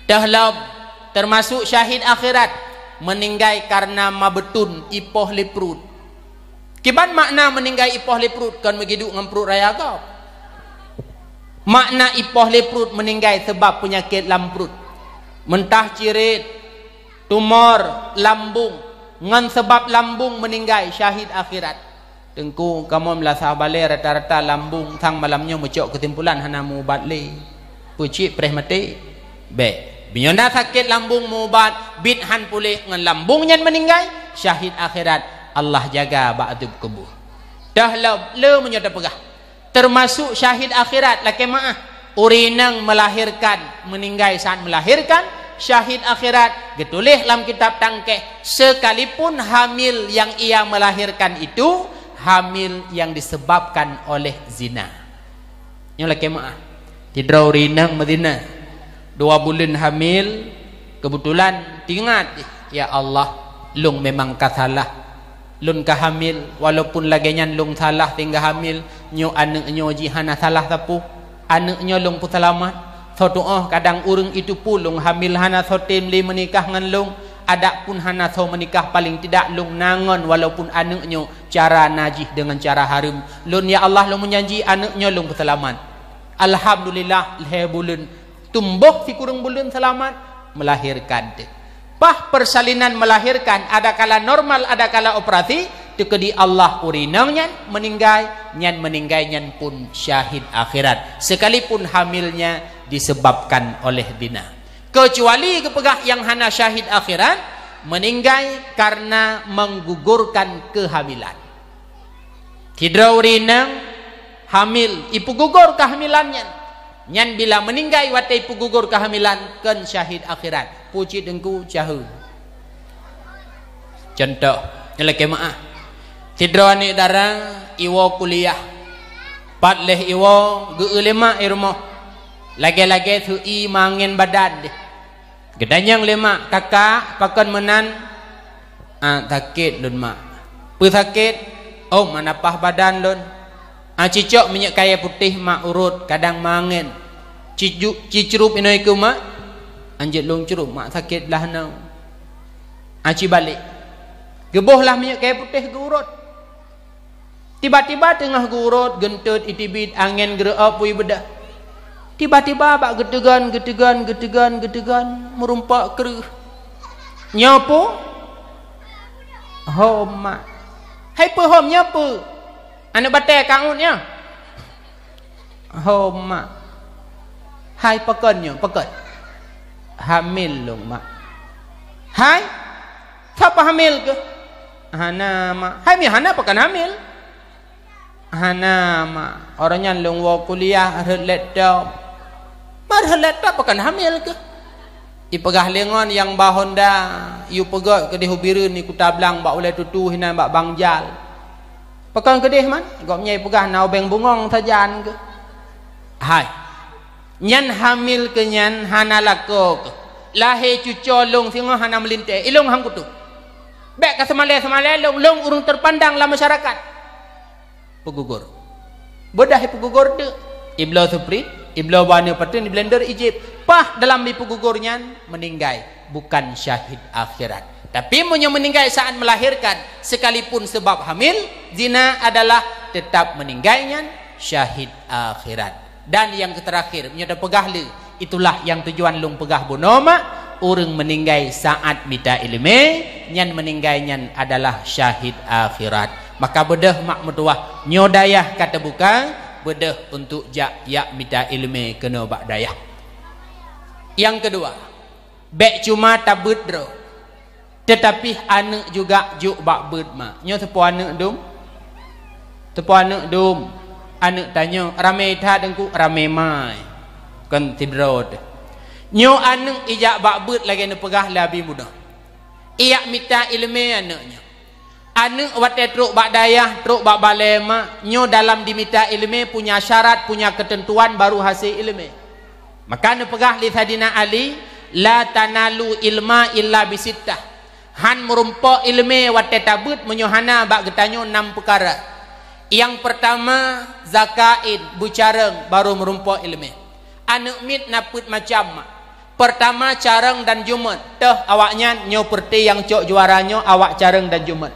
Teuh lom, teumasok syahid akhirat, meuninggai kareuna mabeuton, ipoh lé pruet. Kiban makna meuninggai ipoh lé pruet, kon meugiduek ngon pruet raya gob. Makna ipoh lé pruet meuninggai seubab peunyakét lam pruet. Meuntaha cirét, tumor, lambung, ngon seubab lambung meuninggai, syahid akhirat. Teungku, kamoe meulasah balée rata-rata lambung, sang malam nyoe meucok keusimpulan hana meu-ubat lé. Peucit preh maté? Bék. Meunyoe na sakét lambung meu-ubat, bit han puléh ngon lambung nyan meuninggai, syahid akhirat, Allah jaga bak adeueb kubu. Teuh lom, le meunyoe tapeugah. Teumasok syahid akhirat, lakée meuáh, ureuëng inong meulahérkan, meuninggai saat melahirkan, syahid akhirat, geutuléh lam kitab tangkéh, sekalipun hamil yang ia melahirkan itu hamil yang disebabkan oleh zina. Nyoe lakée meuáh. Sidroe ureuëng inong meuzina. Dua buleuen hamil, keubeutulan teuingat, "Ya Allah, lôn memang ka salah. Lôn ka hamil, walaupun lagée nyan lôn salah sehingga hamil, nyoe aneuëk nyoe jih hana salah sapeue. Aneuëk nyoe lôn peuseulamat. Soe tuoh kadang ureuëng itu pun lôn hamil hana soe tem lé meunikah ngon lôn, adak pun hana soe meunikah, paling tidak lôn na ngon walaupun aneuëk nyoe cara najih deungon cara hareuem. Lôn, ya Allah, lôn meujanji aneuëk nyoe lôn peuseulamat." Alhamdulillah, lhée buleuen, tumboh sikureueng buleuen seulamat, melahirkan teuh. Paih persalinan melahirkan, adakala normal, adakala operasi, teukeudi Allah ureuëng inong nyan meuninggai, nyan meuninggai nyan pun syahid akhirat, sekalipun hamilnya disebabkan oleh zina. Keucuali geupeugah nyang hana syahid akhirat, meuninggai kareuna menggugurkan kehamilan. Sidroe ureuëng inong hamil, ipeugugor kehamilan nyan. Nyan bila meuninggai watée ipeugugor kehamilan, kon syahid akhirat. Peucit Teungku, caheu. Contoh, nyoe lakée meuáh. Sidroe aneuëk dara iwoe kuliah. Pat lheueh iwoe, geu-eu lé mak i rumoh. Lagée-lagée seu-i mangén badan deh. Geutanyong lé mak, "Kakak, pakon meunan?" "Ah, sakét lôn, Mak." "Peue sakét?" "Oh, meunapah badan lôn." "Ah, cicok minyeuk kayée putéh, Mak, urot, kadang mangén." "Ciju-, cicrup inoe keu, Mak." "Anjeut lôn crup, Mak, sakét blah nyoe." "Ah, cibalek." Geuboh lah minyeuk kayée putéh geuurot. Tiba-tiba teungoh geuurot, geunteut iteubiet, angén geureuok bui beudoh. Tiba-tiba bak geuteugon, geuteugon, geuteugon, geuteugon, meurumpok kreueh. Nyoe peue? Hom, mak. Hai peue hom, nyoe peue? Aneuk batée kaôt nyoe? Hom, mak. Hai pakon nyoe, pakon? Hamil lôn, mak. Hai? Sapa hamil keuh? Hana, mak. Hai mi hana pakon hamil? Hana, mak. Uroe nyan lôn woe kuliah rhot laptop. Mak, rhot laptop pakon hamil keuh? Ipeugah lé ngon nyang ba Honda, yue peugöt keudeh u Bireuen, i Kuta Blang, bak ulée tutu hinan bak Bang Jal. Pakon keudeh man? Gobnyan ipeugah na ubeng bungöng sajan keuh. Hai. Nyan hamil keuh nyan hana lakoe keuh. Lahé cucoe lôn singoh hana meulintée. Ilôn han kutu. Bék ka seumalée-seumalée lôn, lôn ureuëng teupandang lam masyarakat. Peugugur. Beudôh ipeugugor teuk. Ibloe suprit, ibloe bak aneuk pateuen di blender ijép. Paih dalam ipeugugor nyan meuninggai, bukan syahid akhirat. Tapi meunyoe meuninggai saat melahirkan, sekalipun sebab hamil, zina adalah tetap meuninggai nyan syahid akhirat. Dan nyang keuterakhir, meunyoe tapeugah lé, itulah nyang tujuan lôn peugah bunoe mak, ureuëng meuninggai saat mita iéleumé, nyan meuninggai nyan adalah syahid akhirat. Maka beudôh mak meutuwah, nyoe dayah ka teubuka, beudôh untuk jak, jak mita iéleumé keunoe bak dayah. Nyang keudua, bék cuma tabeuet droe, teutapi aneuk juga jok bak beuet mak. Nyoe teupeue aneuk dum? Teupeue aneuk dum? Aneuk tanyoe ramé that, Teungku, ramé mai. Kon sidroe teuh. Nyoe aneuk ijak bak beuet lagée neupeugah lé Abi bunoe. Ijak mita iéleumé aneuk nyoe. Aneuk watée trok bak dayah, trok bak balée mak, nyoe dalam dimita iéleumé punya syarat, punya keuteuntuan baru hase iéleumé. Maka neupeugah lé Saidina Ali, "La tanalu ilma illa bisittah." Han meurumpok iéleumé watée tabeuet meunyoe hana bak geutanyoe nam peukara. Nyang peurtama, zakain, beucarông, baru meurumpok iéleumé. Aneuk miet na peuet macam mak. Peurtama, carông dan jumôt, teuh awaknyan nyoe peureuté nyang cok juara nyoe awak carông dan jumôt.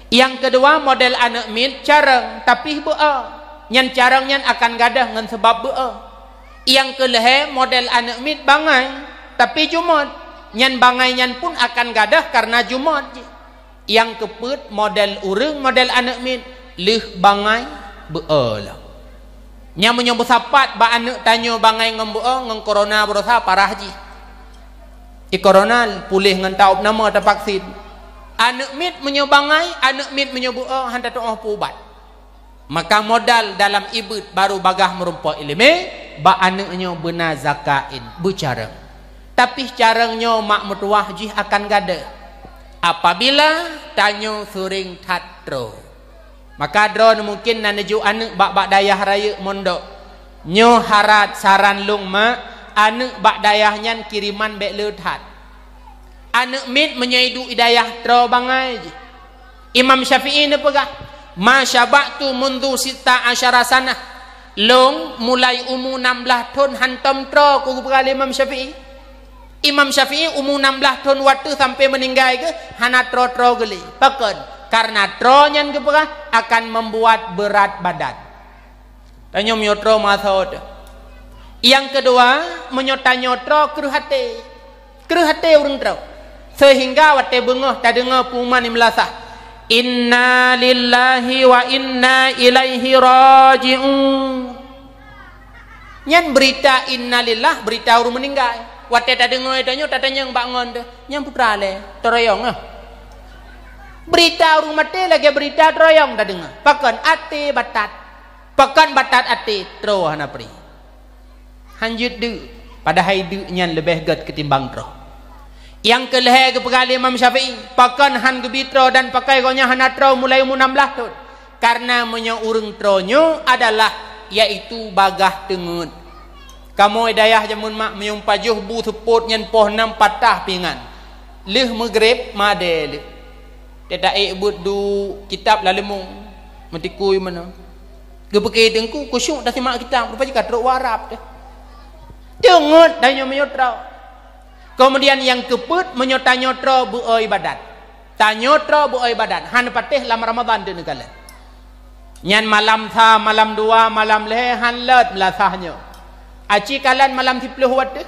Nyang keudua, model aneuk miet carông, tapi beu-o. Nyan carông nyan akan gadôh ngon seubab beu-o. Nyang keulhée, model aneuk miet bangai, tapi jumôt. Nyan bangai nyan pun akan gadôh kareuna jumôt jih. Nyang keupeuet, model ureuëng, model aneuk miet lheueh bangai beu-o lom. Nyan meunyoe beusapat bak aneuk tanyoe bangai ngon beu-o, ngon corona beurosa parah jih. I corona puléh ngon taôb nama, tavaksin. Aneuk miet meunyoe bangai, aneuk miet meunyoe beu-o, han tatuoh peuubat. Maka modal dalam ibeuet baru bagaih meurumpok iéleumé, bak aneuk nyoe beuna zakain, beucarông. Tapi carông nyoe mak meutuwah jih akan gadôh apabila tanyoe seuring that troe. Maka droeneuh mungken na neujok aneuk bak, bak dayah rayeuk mondok. Nyoe harat saran lôn mak, aneuk bak dayah nyan kiriman bék le that. Aneuk miet meunyoe iduek i dayah troe bangai jih. Imam Syafi'i neupeugah, "Ma syaba'tu mundzu sitta asyara sanah." Lôn mulai umu nam blaih thon hantom troe, keu geupeugah lé Imam Syafi'i. Imam Syafi'i umu nam blaih thon watée sampoe meuninggai geuh hana troe-troe geulé. Pakon? Kareuna troe nyan geupeugah akan membuat berat badan. Tanyoe meunyoe troe meuasoe teuh. Nyang keudua, meunyoe tanyoe troe kreueh até. Kreueh até ureuëng troe. Seuhingga watée beungoh tadeungoe pengumuman nyang meulasah, "Inna lillahi wa inna ilaihi raji'un." Nyan beurita innalillah, beurita ureuëng meuninggai. Watée tadeungoe tanyoe, tatanyong bak ngon teuh, "Nyan peue teuma lé, teuroyong ah?" Beurita ureuëng maté lagée beurita teuroyong tadeungoe. Pakon? Até batat. Pakon batat até, troe hana pri. Han jeuet deuk, padahai deuk nyan leubeh gét keutimbang troe. Nyang keulhée geupeugah lé Imam Syafi'i, pakon han geubi troe dan pakon gobnyan hana troe mulai umu nam blaih thon? Kareuna meunyoe ureuëng troe nyoe adalah, yaitu bagaih teungeut. Kamoe dayah jameun mak meunyoe pajoh bu seupôt nyan poh nam patah pingan. Lheueh meugreb madé lé. Teuta ék buet du kitab lam leumong, meutikui meunan. Geupeuke teungku, khusyuk tasimak kitab, rupa jih ka trok u Arab teuh. Teungeut tanyoe meunyoe troe. Keumudian nyang keupeuet, meunyoe tanyoe troe beu-o iébadat. Tanyoe troe beu-o iébadat, hana patéh lam Ramadhan teuh neukalon. Nyan malam sa, malam dua, malam lhée han lôt meulasah nyoe. Aci kalon malam siplôh watèe.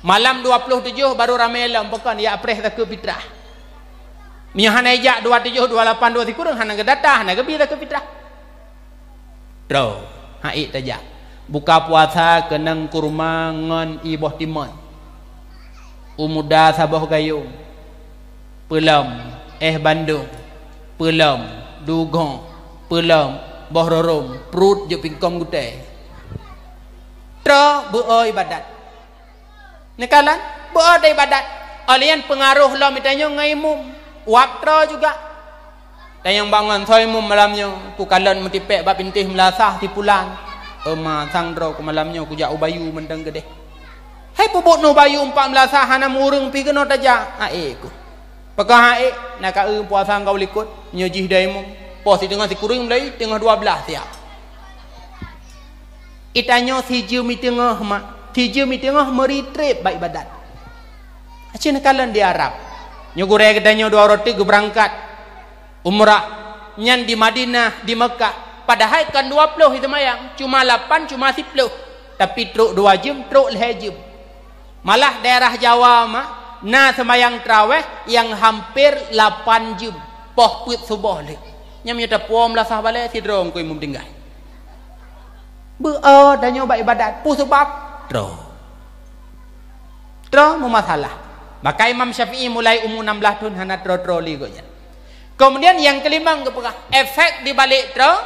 Malam dua ploh tujoh baru ramè lom, pakon, jak preh zakeuet fitrah. Meunyoe hana jak dua tujoh, dua lapan, dua sikureueng, hana geudata, hana geubi zakeuet fitrah. Troh, han ék tajak. Buka puasa keunong kurma ngon ié boh timon. U muda saboh gayông. Peulom, éh bandong. Peulom, dugoe. Peulom, boh rorom. Pruet jeuet pingkong gutèe. Troh beu-o ibadat. Neukalon, beu-o ibadat. Óh lheueh nyan peungaroh lom tanyoe ngon imum. Wab troh juga. Tanyong bangon, "Soe imum malam nyoe? Kukalon meutipék bak bintéh meulasah si pulan." "Euma, sang droe ku malam nyoe kujak u bayu mantong keudeh." "Hai peubuet nyoe bayu umpat meulasah, hana meu ureueng pih keunoe tajak." "Aék ku." "Pakon aék, na ka eu puasa ka u likot, nyoe jih dai imum. Poh si teungoh sikureueng mulai teungoh dua blaih siap." Itanyoe sijeuem i teungoh mak, sijeuem i teungoh meuritrép bak ibadat. Aci neukalon di Arab. Nyoe gurèe geutanyoe dua uroe teuk geubeurangkat umrah, nyan di Madinah, di Meukah. Padahai kon dua ploh jiseumayang, cuma lapan, cuma siplôh. Tapi trok dua jeuem, trok lhèe jeuem. Malah daerah Jawa mak, na seumayang tarawèh nyang hampir lapan jeuem, poh peuet suboh lé. Nyan meunyoe tapuwoe meulasah balèe, sidroe ngon imum tinggai. Beu-o tanyoe bak ibadat, peue sabab? Troh. Troh meumasalah. Maka Imam Syafi'i mulai umu nam blaih thon hana troh-troh lé gobnyan. Keumudian nyang keulimong geupeugah, efek di balek troh,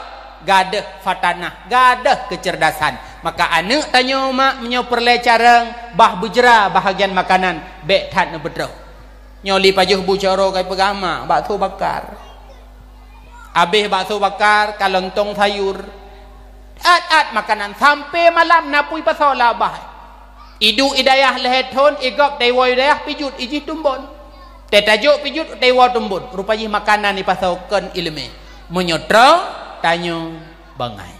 gadôh fatanah, gadôh keuceurdasan. Maka aneuk tanyoe mak meunyoe peureulèe carông, bah beujra bahagian makanan, bèk that neupeutroh. Nyoe li pajoh bu caro kai peugah mak, bakso bakar. Abéh bakso bakar, ka lontong sayur. At-at makanan, sampe malam na pui pasoe lam babah. Iduek i dayah lhèe thon, igob teuiwoe i dayah pijot, ijih tumbon. Teutajok pijot, teuiwoe tumbon. Rupa jih makanan ipasoe kon ileumèe. Meunyoe troh, tanyoe bangai.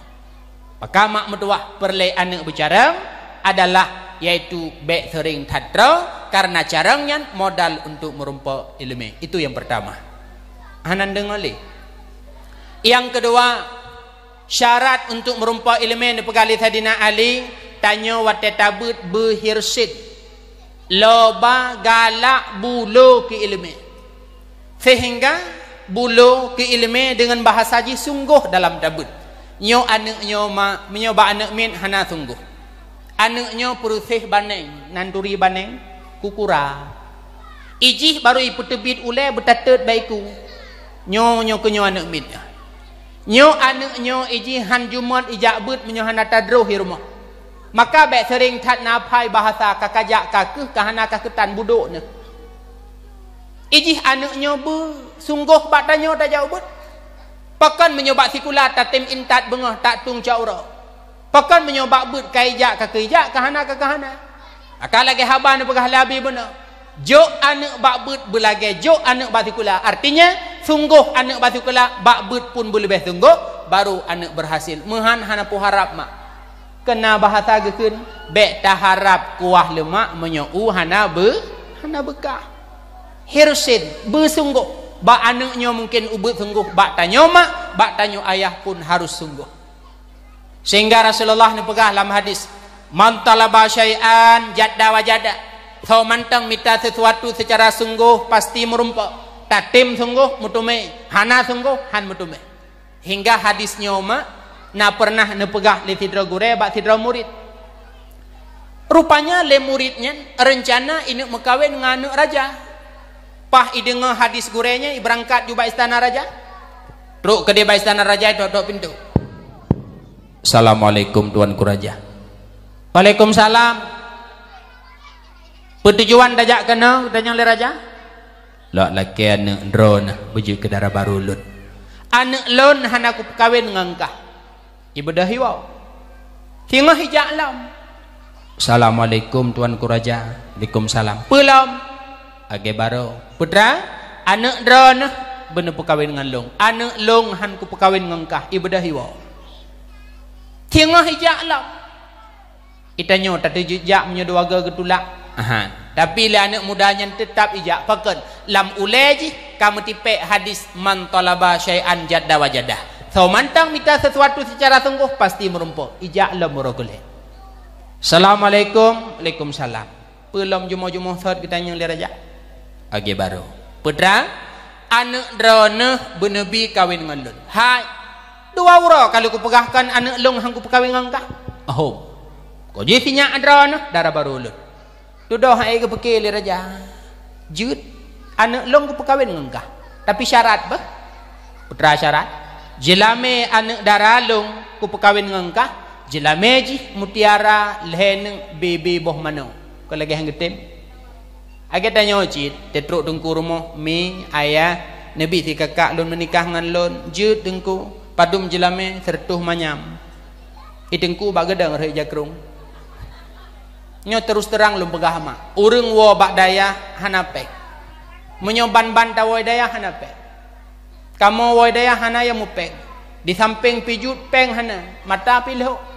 Maka mak meutuwah peureulèe aneuk beucarông adalah, yaitu bèk seuring that troh, kareuna carông nyan modal untuk meurumpok ileumèe. Itu nyang peurtama. Hana deungoe lé. Nyang keudua, syarat untuk meurumpok ileumèe neupeugah lé Saidina Ali, tanyoe watèe tabeuet beuhirsid. Loba galak bulo keu ileumèe. Sehingga bulo keu ileumèe deungon bahasa jih sunggoh dalam tabeuet. Nyoe aneuk nyoe ma, meunyoe bak aneuk miet hana sunggoh. Aneuk nyoe peureuseh baneng, nan turi baneng, kukura. Ijih barô ipeuteubiet ulèe beutateut bak iku. Nyoe, nyoe keu nyoe aneuk miet nyoe. Nyoe aneuk nyoe ijih han jumôt ijak beuet meunyoe hana tadroh i rumoh. Maka bèk seuring that na phai bahasa ka kajak ka keuh ka hana ka keutan budok neuh. Ijih aneuk nyoe beusunggoh bak tanyoe tajak u beuet. Pakon meunyoe bak sikula tatem intat beungoh tak tueng cot uroe. Pakon meunyoe bak beuet ka ijak ka keu ijak ka hana ka keu hana. Maka lagèe haba neupeugah lé Abi bunoe, jok aneuk bak beuet beulagèe jok aneuk bak sikula. Artinya, sunggoh aneuk bak sikula, bak beuet pun beuleubèh sunggoh, baru aneuk beurhasil. Meuhan hana peuharab mak. Keu na bahasa geukheun, bèk taharab kuah leumak meunyoe u hana beu-, hana beukah. Hirsid, beusunggoh. Bak aneuk nyoe mungken u beuet sunggoh, bak tanyoe mak, bak tanyoe ayah pun harus sunggoh. Sehingga Rasulullah neupeugah lam hadis, "Man talaba syai'an jadda wajada." Soe mantong mita sesuatu secara sunggoh, pasti meurumpok. Tatem sunggoh, meuteumé. Hana sunggoh, han meuteumé. Hingga hadis nyoe mak na peureunah neupeugah lé sidroe gurèe bak sidroe murit. Rupanya lé murit nyan reuncana ineuk meukawen ngon aneuk raja. Paih ideungoe hadis gurèe nyan, ibeurangkat ju bak istana raja. Trok keudéh bak istana raja, itok-tok pintoe. "Assalamualaikum, Tuanku Raja." "Waalaikumsalam. Peutujuan tajak keunoe?" geutanyong lé raja. "Lok lakèe aneuk droeneuh beujeuet keu dara barô lôn." "Aneuk lôn hana kupeukawen ngon kah." Ibeudôh iwoe. Singoh ijak lom. "Assalamualaikum, Tuanku Raja." "Waalaikumsalam." "Peue lom?" "Lagèe barô." "Putra, aneuk droeneuh beuneupeukawen ngon lôn. Aneuk lôn han kupeukawen ngon kah." Ibeudôh iwoe. Singoh ijak lom. Itanyoe tateujeuet jak meunyoe dua goe geutulak. Aha. Tapi lé aneuk muda nyan teutap ijak. Pakon? Lam ulèe jih ka meutipék hadis, "Man talaba syai'an jadda wajada." Soe mantong mita sesuatu secara sunggoh, pasti meurumpok. Ijak lom uroe kulét. Assalamualaikum. Waalaikumsalam. Peulom jumoh-jumoh sot geutanyoe lé raja? Lagèe barô. Peue treuk, aneuk droeneuh beuneubi kawen ngon lôn. Hai, dua uroe ka lôn kupeugah kon aneuk lôn han kupeukawen ngon kah. Hom. Kok jih sinyak droeneuh dara barô lôn. Dudoe hai geupike lé raja. Jeuet, aneuk lôn kupeukawen ngon kah. Tapi syarat beh. Peue treuk syarat, jeulamé aneuk dara lôn kupeukawen ngon kah, jeulamé jih mutiara lhèe neuk bèe-bèe boh manoe. Kon lagèe han geutem. Lagèe tanyoe cit, teutrok teungku rumoh, "Mi, ayah, neubi si kakak lôn meunikah ngon lôn." "Jeuet teungku." "Padum jeulamé?" "Sireutôh manyam." "I teungku bak geudong rhot jakrong." Nyoe terus terang lôn peugah mak, ureueng woe bak dayah hana péng. Meunyoe ban-ban tawoe dayah hana péng. Kamoe woe dayah hana nyang meupéng. Di sampéng pih jeuet péng hana, mata pih lhok.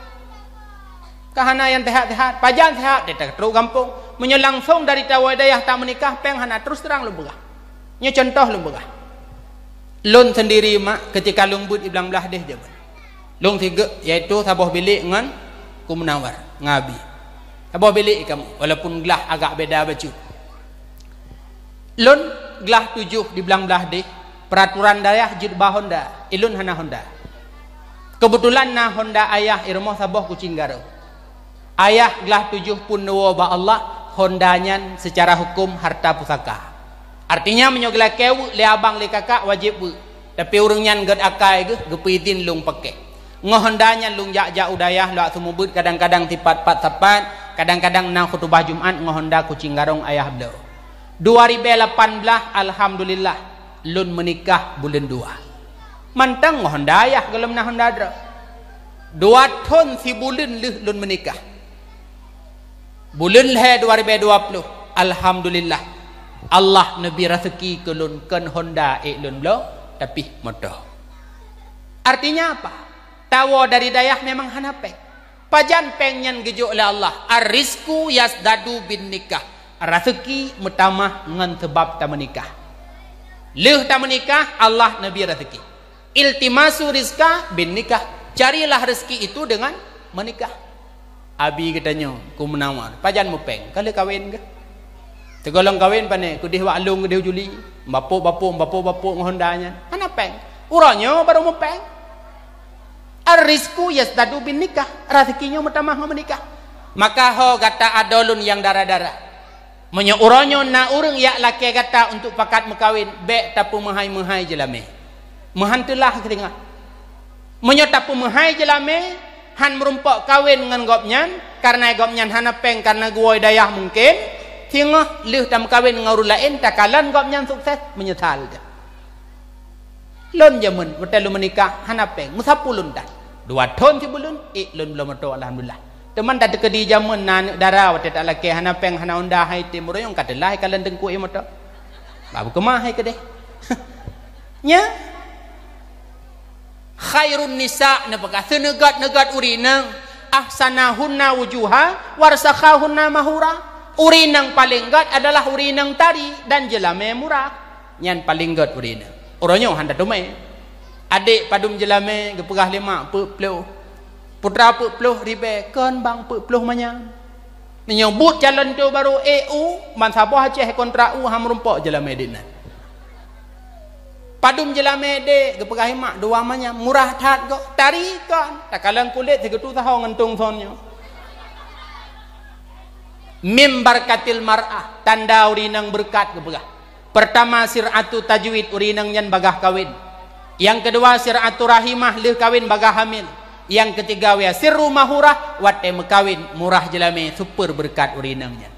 Ka hana nyang seuhat-seuhat, pajan seuhat, teuka trok gampông. Meunyoe langsong dari tawoe dayah tameunikah, péng hana, terus terang lôn peugah. Nyoe cuntoh lôn peugah. Lôn sendiri mak, keutika lôn beuet i Blang Blahdeh jameun. Lôn sigeuk, yaitu saboh bilék ngon Ku Munawar, ngon Abi. Saboh bilék i kamoe, walaupun glah agak beda bacut. Lôn glah tujoh di Blang Blahdeh, peraturan dayah jeuet ba honda, i lôn hana honda. Keubeutulan na honda ayah i rumoh saboh Kucing Garong. Ayah glah tujoh phon neuwoe bak Allah, honda nyan seucara huköm harta pusaka. Artinya, meunyoe geulakèe weuek lé abang lé kakak, wajéb weuek. Tapi ureueng nyan gèt akai geuh, geupeuidhin lôn pakèk. Ngon honda nyan lôn jak-jak u dayah, lôn seumeubeuet, kadang-kadang sipat pat sapat, kadang-kadang na khutubah Jumat ngon honda Kucing Garong ayah bloe. Dua ribèe lapan blaih, alhamdulillah, lôn meunikah buleuen dua. Mantong ngon honda ayah, gohlom na honda droe. Dua thon sibuleuen lheueh lôn meunikah. Buleuen lhèe dua ribèe dua ploh, alhamdulillah, Allah neubri raseuki keu lôn, kon honda ék lôn bloe, tapi moto. Artinya apa? Tawoe dari dayah memang hana péng. Pajan péng nyan geujok lé Allah? Ar-rizqu yazdadu bin nikah. Raseuki meutamah ngon seubab tameunikah. Lheueh tameunikah, Allah neubri raseuki. Iltimasu rizqa bin nikah. Carilah rezeki itu dengan menikah. Abi geutanyoe, Ku Munawar, pajan meupéng? Ka lheueh kawen geuh. Teugohlom kawen pané, keudeh wak lôn, keudeh juli. Bapok-bapok, bapok-bapok ngon honda nyan. Hana péng. Uroe nyoe barô meupéng. Ar-rizqu yazdadu bin nikah. Raseuki nyoe meutamah ngon meunikah. Maka ho gata adoe lôn nyang dara-dara. Meunyoe uroe nyoe na ureueng jak lakèe gata untuk pakat meukawen, bèk tapeumeuhai-meuhai jeulamé. Meuhan teulah keuteungoh. Meunyoe tapeumeuhai jeulamé, han meurumpok kawen ngon gobnyan, kareuna gobnyan hana péng kareuna geuwoe dayah mungken, singoh lheueh tameukawen ngon ureueng laén, takalon gobnyan sukses, meunyeusal jih. Lôn jameun, watèe lôn meunikah, hana péng, meusapeue lôn tan. Dua thon sibuleuen, ék lôn bloe moto, alhamdulillah. Teuma tateukeudi jameun na aneuk dara, watèe talakèe hana péng, hana honda, hai tem, uroe nyoe ka teulah kalon teungku ék moto. Bak beukeumah hai keudeh. Nya. Khairun nisa neupeugah, seuneugöt-neugöt ureueng inong, ahsanuhunna wujuha, warsakhahunna mahura. Ureueng inong paleng göt adalah ureueng inong tari dan jeulamé murah. Nyan paleng göt ureueng inong. Uroe nyoe han tateumé. Adék padum jeulamé geupeugah lé mak peuet ploh. Putra peuet ploh ribèe, kon bang peuet ploh manyam. Meunyoe buet calon tu barô ék u, ban saboh Aceh kontrak u, han meurumpok jeulamé dek nan. Padum jeulamé dek, geupeugah lé mak dua manyam, murah that goe, tari kon, takalon kulét sigeutôh saho ngon tông son nyoe. Mim barkatil mar'ah, tanda ureueng inong beureukat geupeugah. Peurtama, sir'atu tajwid, ureueng inong nyan bagaih kawen. Nyang keudua, sir'atu rahimah, lheueh kawen bagaih hamil. Nyang keutiga, wa sirru mahurah, watèe meukawen murah jeulamé, super beureukat ureueng inong nyan.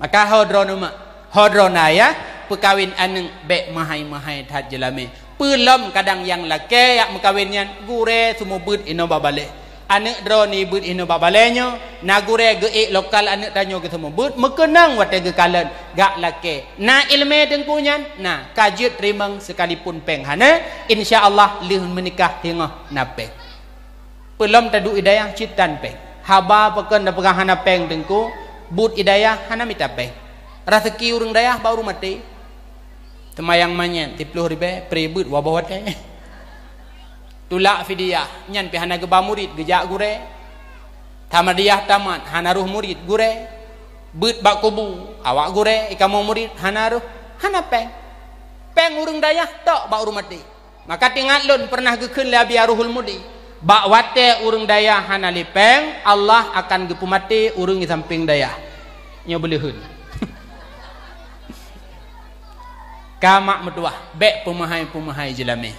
Maka ho droeneuh mak, ho droeneuh ayah, peukawen aneuk bèk meuhai-meuhai that jeulamé. Peulom kadang nyang lakèe jak meukawen nyan, gurèe seumeubeuet inoe bak balèe. Aneuk droeneuh beuet inoe bak balèe nyoe, na gurèe geuék lokal aneuk tanyoe geuseumeubeuet, meukeunong watèe geukalon, gak lakèe. Na ileumèe teungku nyan, na, ka jeuet teurimong sekalipun péng hana, insya Allah lheueh meunikah singoh na péng. Peulom taduek i dayah cit tan péng. Haba pakon tapeugah hana péng teungku, buet i dayah hana mita péng. Raseuki ureueng dayah bak ureueng maté. Teumayang manyét siploh ribèe, pri beuet waboh watèe. Tulak fidyah, nyan pih hana geuba murit, geujak gurèe. Samadiyah tamat, hana roh murit, gurée. Beuet bak kubu, awak gurée, ikamoe murit, hana roh, hana péng. Péng ureuëng dayah tok bak ureuëng maté. Maka teuingat lôn peureunah geukheun lé Abi Aruhul Mudi, bak watée ureuëng dayah hana lé péng, Allah akan geupeumaté ureuëng di sampéng dayah. Nyoe beuleuheun. Ka mak meutuwah, bék peumeuhai-peumeuhai jeulamé.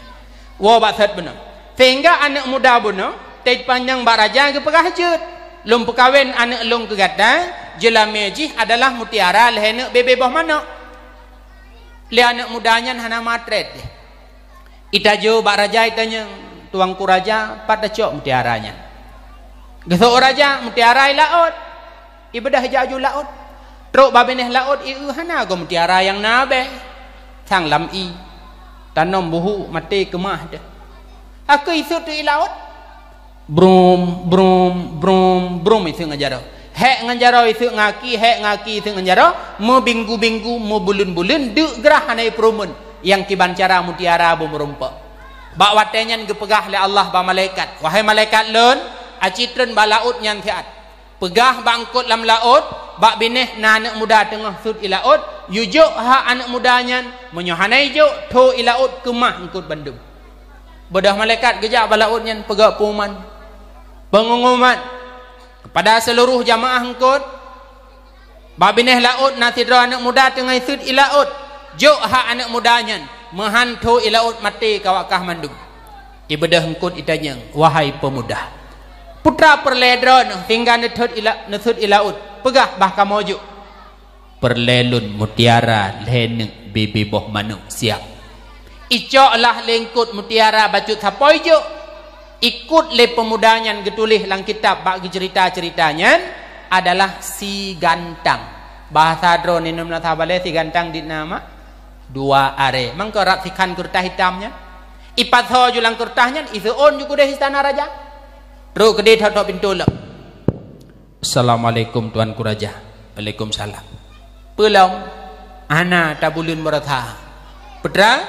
Woe bak sot bunoe. Sehingga aneuëk muda bunoe, teupanyang bak raja geupeugah jeuet, "Lôn peukawen aneuëk lôn keu gata, jeulamé jih adalah mutiara lhée neuk bebe boh manok." Lé aneuëk muda nyan hana matrét deh. Itajo bak raja itanyong, "Tuanku raja, pat tacok mutiara nyan?" Geusok raja, mutiara i laôt. Ibeudôh ijak aju laôt. Trok bak binéh laôt, ieu hana goe mutiara nyang na abée. Sang lam ié. Tanom buhu, maté keumah deh. Akhé isut i laôt. Brum, brum, brum, brum isut ngon jaroe. Hék ngon jaroe isut ngon aki, hék ngon aki isut ngon jaroe, meubinggu-binggu, meubuleuen-buleuen, deuk grah hana ipeurumeun, nyang kiban cara mutiara beumeurumpok. Bak watée nyan geupeugah lé Allah bak malaikat, "Wahai malaikat lôn, aci treun bak laôt nyan siat. Peugah bak eungkôt lam laôt, bak binéh na aneuëk muda teungoh sut i laôt, yue jok hak aneuëk muda nyan, meunyoe hana ijok, tho i laôt keumah eungkôt bandum." Beudôh malaikat geujak bak laôt nyan peugah peungumuman. Peungumuman kepada seluruh jamaah eungkôt, bak binéh laôt na sidroe aneuëk muda teungoh sut i laôt. Jok hak aneuëk muda nyan, meuhan tho i laôt maté ka awak kah mandum. Ibeudôh eungkôt itanyong, "Wahai peumuda, peue teuma peureulée droeneuh sehingga neusut i la-, neusut i laôt? Peugah bah kamoe jok." "Peureulée lôn mutiara lhée neuk bebe boh manok siap." Icok lah lé eungkôt mutiara bacut sapoe jok. Ikôt lé peumuda nyan geutuléh lam kitab bak geuceurita-ceurita nyan adalah si gantang. Bahasa droeneuh na sabalée si gantang di nama dua arée. Mangko rab sikhan keureutah itam nyan. Ipasoe ju lam keureutah nyan, iseuôn ju keudeh istana raja. Trok keudeh thot-thot pintoe lom. "Assalamualaikum, Tuanku Raja." "Waalaikumsalam." "Peue lom?" "Hana tabuleuen beurasa." "Peue teuma?"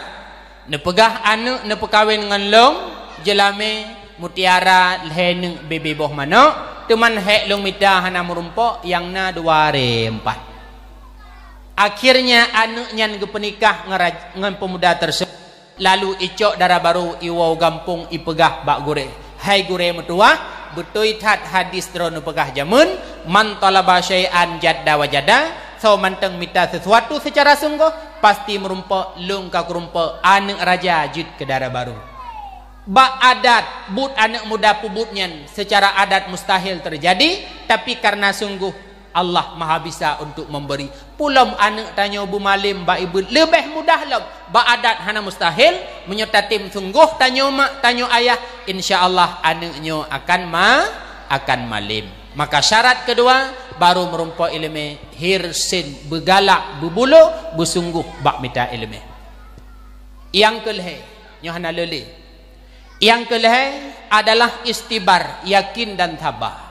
"Neupeugah aneuëk neupeukawen ngon lôn, jeulamé mutiara lhée neuk bebe boh manok, teuman hék lôn mita hana meurumpok, nyang na dua arée meupat." Akhirnya aneuëk nyan geupeunikah ngon raj-, ngon peumuda teurseubut. Lalu icok dara barô iwoe gampông ipeugah bak gurée, "Hai gurée meutuwah, beutôi that hadis droeneuh peugah jameun, 'Man thalaba syai'an jadda wajada,' soe mantong mita sisuatu seucara sunggoh, pasti meurumpok, lôn ka kurumpok, aneuëk raja jeuet keu dara barô." Bak adat, buet aneuëk muda peubuet nyan seucara adat mustahil teujadi, tapi kareuna sunggoh Allah Mahabisa untuk memberi. Peue lom aneuëk tanyoe beumalém bak ié beuet leubeh mudah lom. Bak adat hana mustahil, meunyoe tatem sunggoh tanyoe mak, tanyoe ayah, insya Allah aneuëk nyoe akan ma-, akan malém. Maka syarat keudua, barô meurumpok iéleumé, hirsin, beugalak, beubulôk, beusunggoh bak mita iéleumé. Nyang keulhée, nyoe hana le lé. Nyang keulhée adalah istibar, yakin dan saba.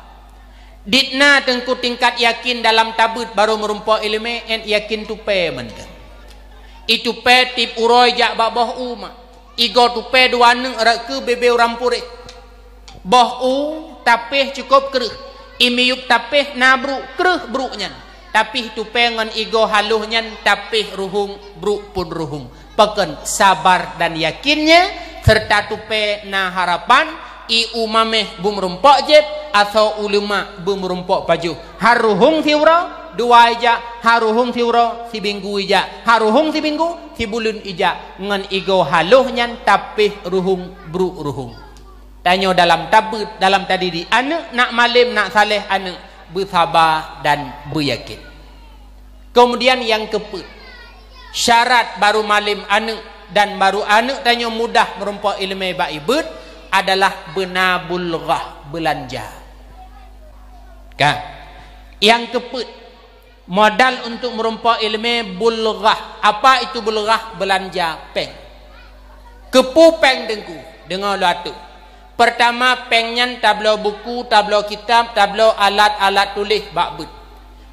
Dit na teungku tingkat yakin dalam tabeuet barô meurumpok iéleumé, 'et yakin tupée mantong. Itupée tieb uroe jak bak boh u mak. Igoe tupée dua neuk rot keu bebe ureuëng puréh. Boh u tapéh cukôp kreueh. Imiyueb tapéh na bruk, kreueh bruk nyan. Tapih tupée ngon igoe haloh nyan tapih ruhueng, bruk pun ruhueng. Pakon sabar dan yakinnya, serta tupée na harapan, ié u maméh beumeurumpok jép, asoe u leumak beumeurumpok pajoh. Har ruhueng siuroe, dua ijak, har ruhueng siuroe, sibinggu ijak, har ruhueng sibinggu, sibuleuen ijak, ngon igoe haloh nyan tapih ruhueng, bruk ruhueng. Tanyoe dalam tabeuet, dalam tadidik aneuëk, nak malém, nak saléh aneuëk, beusaba dan beuyakin. Keumudian nyang keupeuet, syarat barô malém aneuëk dan barô aneuëk tanyoe mudah meurumpok iéleumé bak ié beuet adalah beuna bulghah, beulanja. Ka. Nyang keupeuet, modal untuk meurumpok iéleumé bulghah. Apa itu bulghah? Beulanja péng. Keupeue péng teungku? Deungoe lôn ateueh. Peurtama, péng nyan tabloe buku, tabloe kitab, tabloe alat-alat tuléh bak beuet.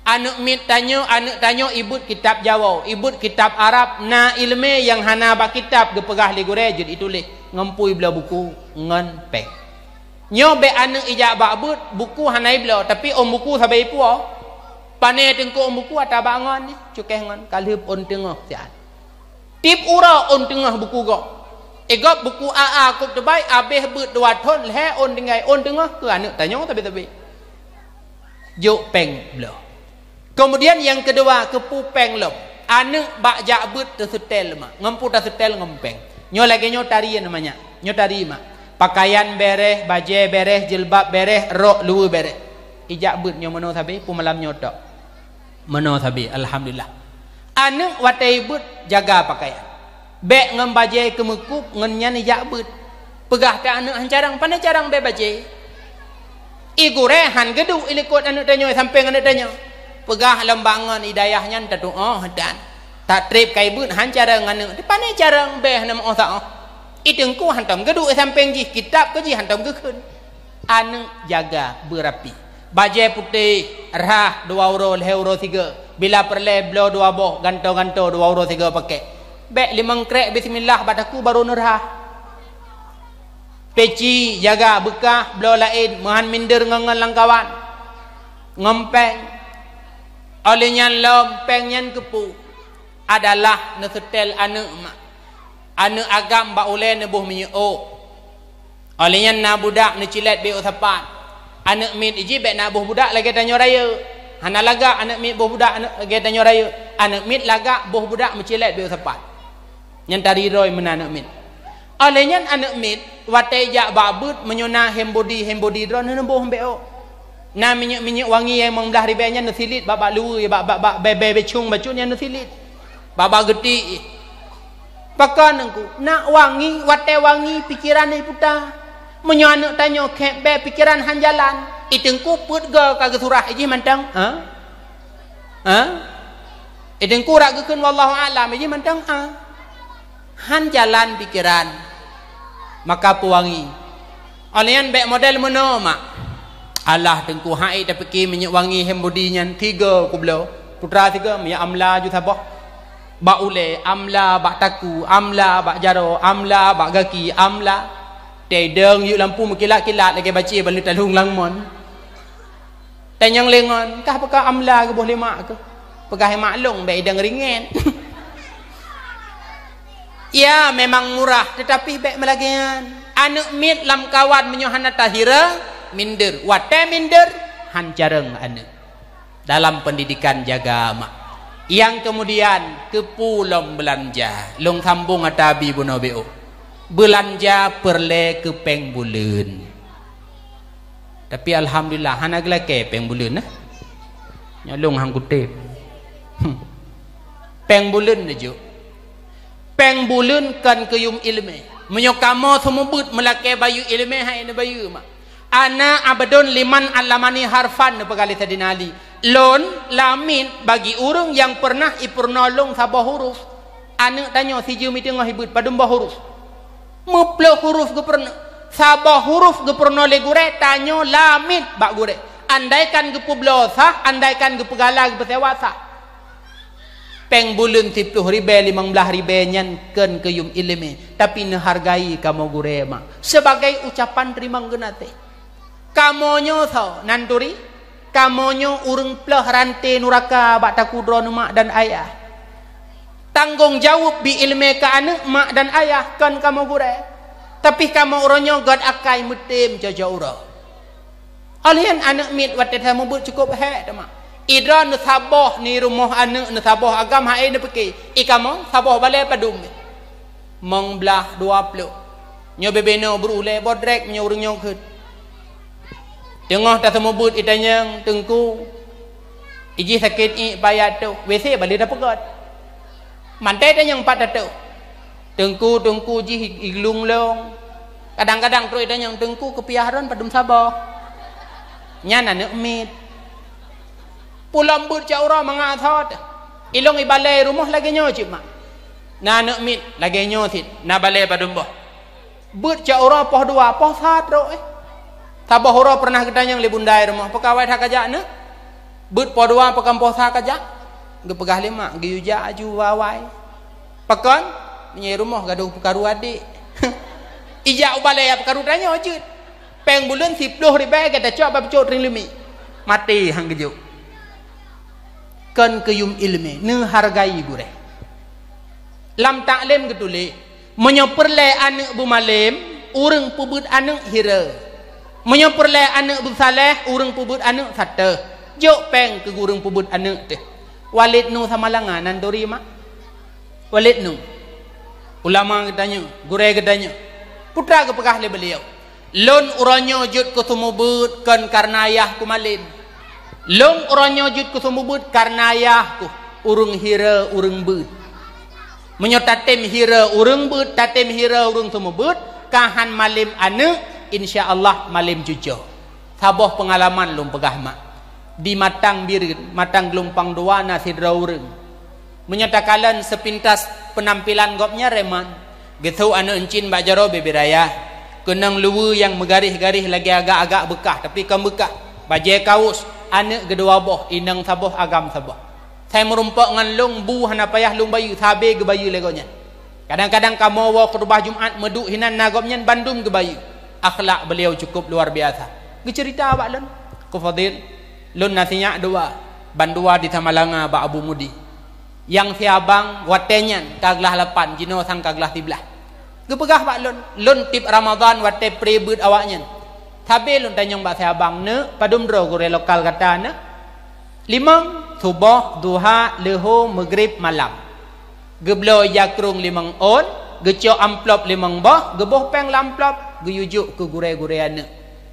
Aneuëk miet tanyoe, aneuëk tanyoe ié beuet kitab Jawoe, ié beuet kitab Arab, na iéleumé nyang hana bak kitab geupeugah lé gurée jeuet ituléh, ngon peue ibloe buku, ngon péng. Nyoe bék aneuk ijak bak beuet, buku hana ibloe, tapi ôn buku sabe ipuwoe. Pane teungku ôn buku ata bak ngon, cukéh ngon, ka lheueh ôn teungoh siat. Tiep uroe ôn teungoh buku gob. Igob buku A A kôb teubai, abéh beuet dua thon, lhée ôn tinggai, ôn teungoh keu aneuk tanyoe tabe-tabe. Jok péng bloe. Keumudian nyang keudua, keupeue péng lom. Aneuk bak jak beuet teuseutèl mak. Ngon peue taseutèl? Ngon péng. Nyoe lagée nyoe tari namanya. Nyoe tari mak. Pakaian béréh, bajée béréh, jilbab béréh, rok luweue béréh. Ijak beuet nyoe meunoe sabe, peue malam nyoe tok. Meunoe sabe, alhamdulillah. Aneuk watée beuet jaga pakaian. Bék ngon bajée keumeukub ngon nyan ijak beuet. Peugah keu aneuk han carang, pane carang bék bajée. I gurée han geuduek i likot aneuk tanyoe, sampéng aneuk tanyoe. Peugah lom bak ngon i dayah nyan tatuoh dan. Tatreb kai beuet han carang aneuk, pane carang bék na meuoh saoh. I teungku hantom geuduek i sampéng jih, kitab keu jih hantom geukheun. Aneuk jaga beurapi. Bajée putéh, rhah dua uroe, lhée uroe sigoe. Bila peureulée bloe dua boh, gantoe-gantoe dua uroe sigoe pakék. Bék limong krék bismillah bak takue baru neurhah. Peci jaga beukah bloe laén, meuhan minder ngon-ngon lam kawan. Ngon péng. Óh lheueh nyan lom péng nyan keupeue? Adalah neuseutèl aneuk mak. Aneuk agam bak ulée neuboh minyeuk ôk. Óh lheueh nyan na budak neucilét bék ôk sapat. Aneuk miet ijih bék na boh budak lagée tanyoe rayeuk. Hana lagak aneuk miet boh budak aneuk lagée tanyoe rayeuk. Aneuk miet lagak boh budak meucilét bék ôk sapat. Nyan tari droe meunan aneuk miet. Óh lheueh nyan aneuk miet watée jak bak beuet meunyoe na hand body, hand body droe neuboh bék ôk. Na minyeuk-minyeuk wangi nyang limong blaih ribée nyan neusilit bak, bak luweue, bak, bak, bak bée-bée bécong bacut nyan neusilit. Bak, bak geuti. Pakon teungku, nak wangi, watée wangi pikeran iputa. Meunyoe aneuk tanyoe khék bék pikeran han jalan, i teungku peuet goe ka geusurah ijih mantong, ha? Ha? I teungku rak geukheun wallahu a'lam ijih mantong, ha? Han jalan pikeran, maka peuwangi. Óh lheueh nyan bék model meunoe mak. Alah teungku hai tapike minyeuk wangi hand body nyan tiga kubloe. Putra tiga minyeuk amla ju saboh. Bak ulée amla, bak takue amla, bak jaroe amla, bak gaki amla. Teudeung yue lampu meukilat-kilat lagée bacée baleue taleueng lam mon. Tanyong lé ngon, kah peugah amla geuboh lé mak keuh. Peugah lé mak lôn bék idong ringgit. Ya, memang murah, tetapi bék meulagée nyan. Aneuk miet lam kawan meunyoe hana tahira, minder. Watée minder, han carong aneuk. Dalam pendidikan jaga mak. Nyang keumudian, keupeue lom beulanja. Lôn sambong ata bi bunoe bék ôk. Beulanja peureulée keu péng buleuen. Tapi alhamdulillah hana geulakée péng buleuen, eh. Nyoe lôn han kutem. Hmm. Péng buleuen neujok. Péng buleuen kon keu yum iéleumé. Meunyoe kamoe seumeubeuet meulakée bayeue iéleumé hai neubayeue mak. Ana abdun liman allamani harfan neupeugah lé Saidina Ali. Lôn lamiet bagi ureuëng nyang peureunah ipeurunoe lôn saboh huruf. Aneuk tanyoe sijeuem i teungoh ibeuet padum boh huruf. Meuploh huruf geupeurunoe, saboh huruf geupeurunoe lé gurée tanyoe lamiet bak gurée. Andaikan geupeubloe sah, andaikan geupeugala geupeusewa sah. Péng buleuen siploh ribée, limong blaih ribée nyan kon keu yum iéleumé, tapi neuhargai kamoe gurée mak, sebagai ucapan teurimong geunaséh. Kamoe nyoe soe nan turi? Kamoe nyoe ureuëng ploh ranté nuraka bak takue droeneuh mak dan ayah. Tanggong jaweueb bi iéleumé keu aneuk mak dan ayah kon kamoe gurée. Tapi kamoe uroe nyoe gét akai meutem cocok uroe. Óh lheueh nyan aneuk miet watée seumeubeuet cukôp hék teuma. Idroe neusaboh ni rumoh aneuk neusaboh agam hai neupike. I kamoe saboh balée padum. Mong blaih dua ploh. Nyoe bebe noe beureulée bodrek meunyoe ureuëng nyoe kheun. Teungoh taseumeubeuet itanyong teungku. Ijih sakét iék payah toh. W C balik dapeugét. Mantai tanyong pat tatoh. Teungku, teungku jih iglung long. Kadang-kadang trok itanyong teungku keupiah ron padum saboh. Nyan aneuk miet. Pulang beuet cak uroe mangat thot. Ilong ibalée rumoh lagée nyoe cit mak. Na aneuk miet lagée nyoe cit, na balée padum boh. Beuet cak uroe poh dua, poh sa trok eh. Saboh uroe pernah geutanyong lé bunda i rumoh, peukawai that kajak aneuk? Beuet poh dua peukam poh sa kajak? Geupeugah lé mak, geuyue jak aju wawai. Pakon? Meunyoe i rumoh gadôh peukaru adék. Ijak ubalée ya peukaru tanyoe jeuet. Péng buleuen siploh ribèe gata cok bak peucok trieng leumie. Maté han geujok. Kon keuyum ileumèe, neuhargai gurèe. Lam taklém geutuléh, meunyoe peureulèe aneuk beumalém, ureueng peubeuet aneuk hira. Meunyoe peureulèe aneuk beusaléh, ureueng peubeuet aneuk satéh. Jok péng keu ureueng peubeuet aneuk teuh. Walid Nu Samalanga nan turi mak. Walid Nu. Ulama geutanyoe, gurèe geutanyoe. Peue teuma geupeugah lé beliau, "Lôn uroe nyoe jeuet keu seumeubeuet kon kareuna ayah kuh malém. Lôn uroe nyoe jeuet keu seumeubeuet kareuna ayah kuh ureueng hira, ureueng beuet. Meunyoe tatém hira ureueng beuet, tatém hira ureueng seumeubeuet, ka han malém aneuk, insya Allah malém cucoe." Saboh peungalaman lôn peugah mak. Di Matang Bireuen, Matang Geulumpang Dua na sidroe ureueng. Meunyoe takalon sepintas peunampilan gobnyan reman, geusok aneuk euncin bak jaroe bibèe raya, keunong luweue nyang meugaréh-garéh lagèe agak-agak beukah, tapi kon beukah. Bajèe kawos, aneuk geudua boh, inong saboh, agam saboh. Sai meurumpok ngon lôn, bu hana payah lôn bayeue, sabé geubayeue lé gobnyan. Kadang-kadang kamoe woe khutubah Jumat meuduek hinan na gobnyan bandum geubayeue. Akhlak beliau cukup luar biasa. Geuceurita bak lôn, "Keu Fadil, lôn na sinyak dua, bandua di Samalanga bak Abu Mudi. Nyang si abang watèe nyan ka glah lapan, jinoe sang ka glah siblaih." Geupeugah bak lôn, lôn tiep Ramadhan watèe pré beuet awaknyan. Sabé lôn tanyong bak si abang, "Neuk, padum droe gurèe lokal gata, neuk?" "Limong, suboh, duha, leuhô, meugrib, malam." Geubloe ija krông limong ôn, geucok amplop limong boh, geuboh péng lam amplop, geuyue jok keu gurèe-gurèe aneuk.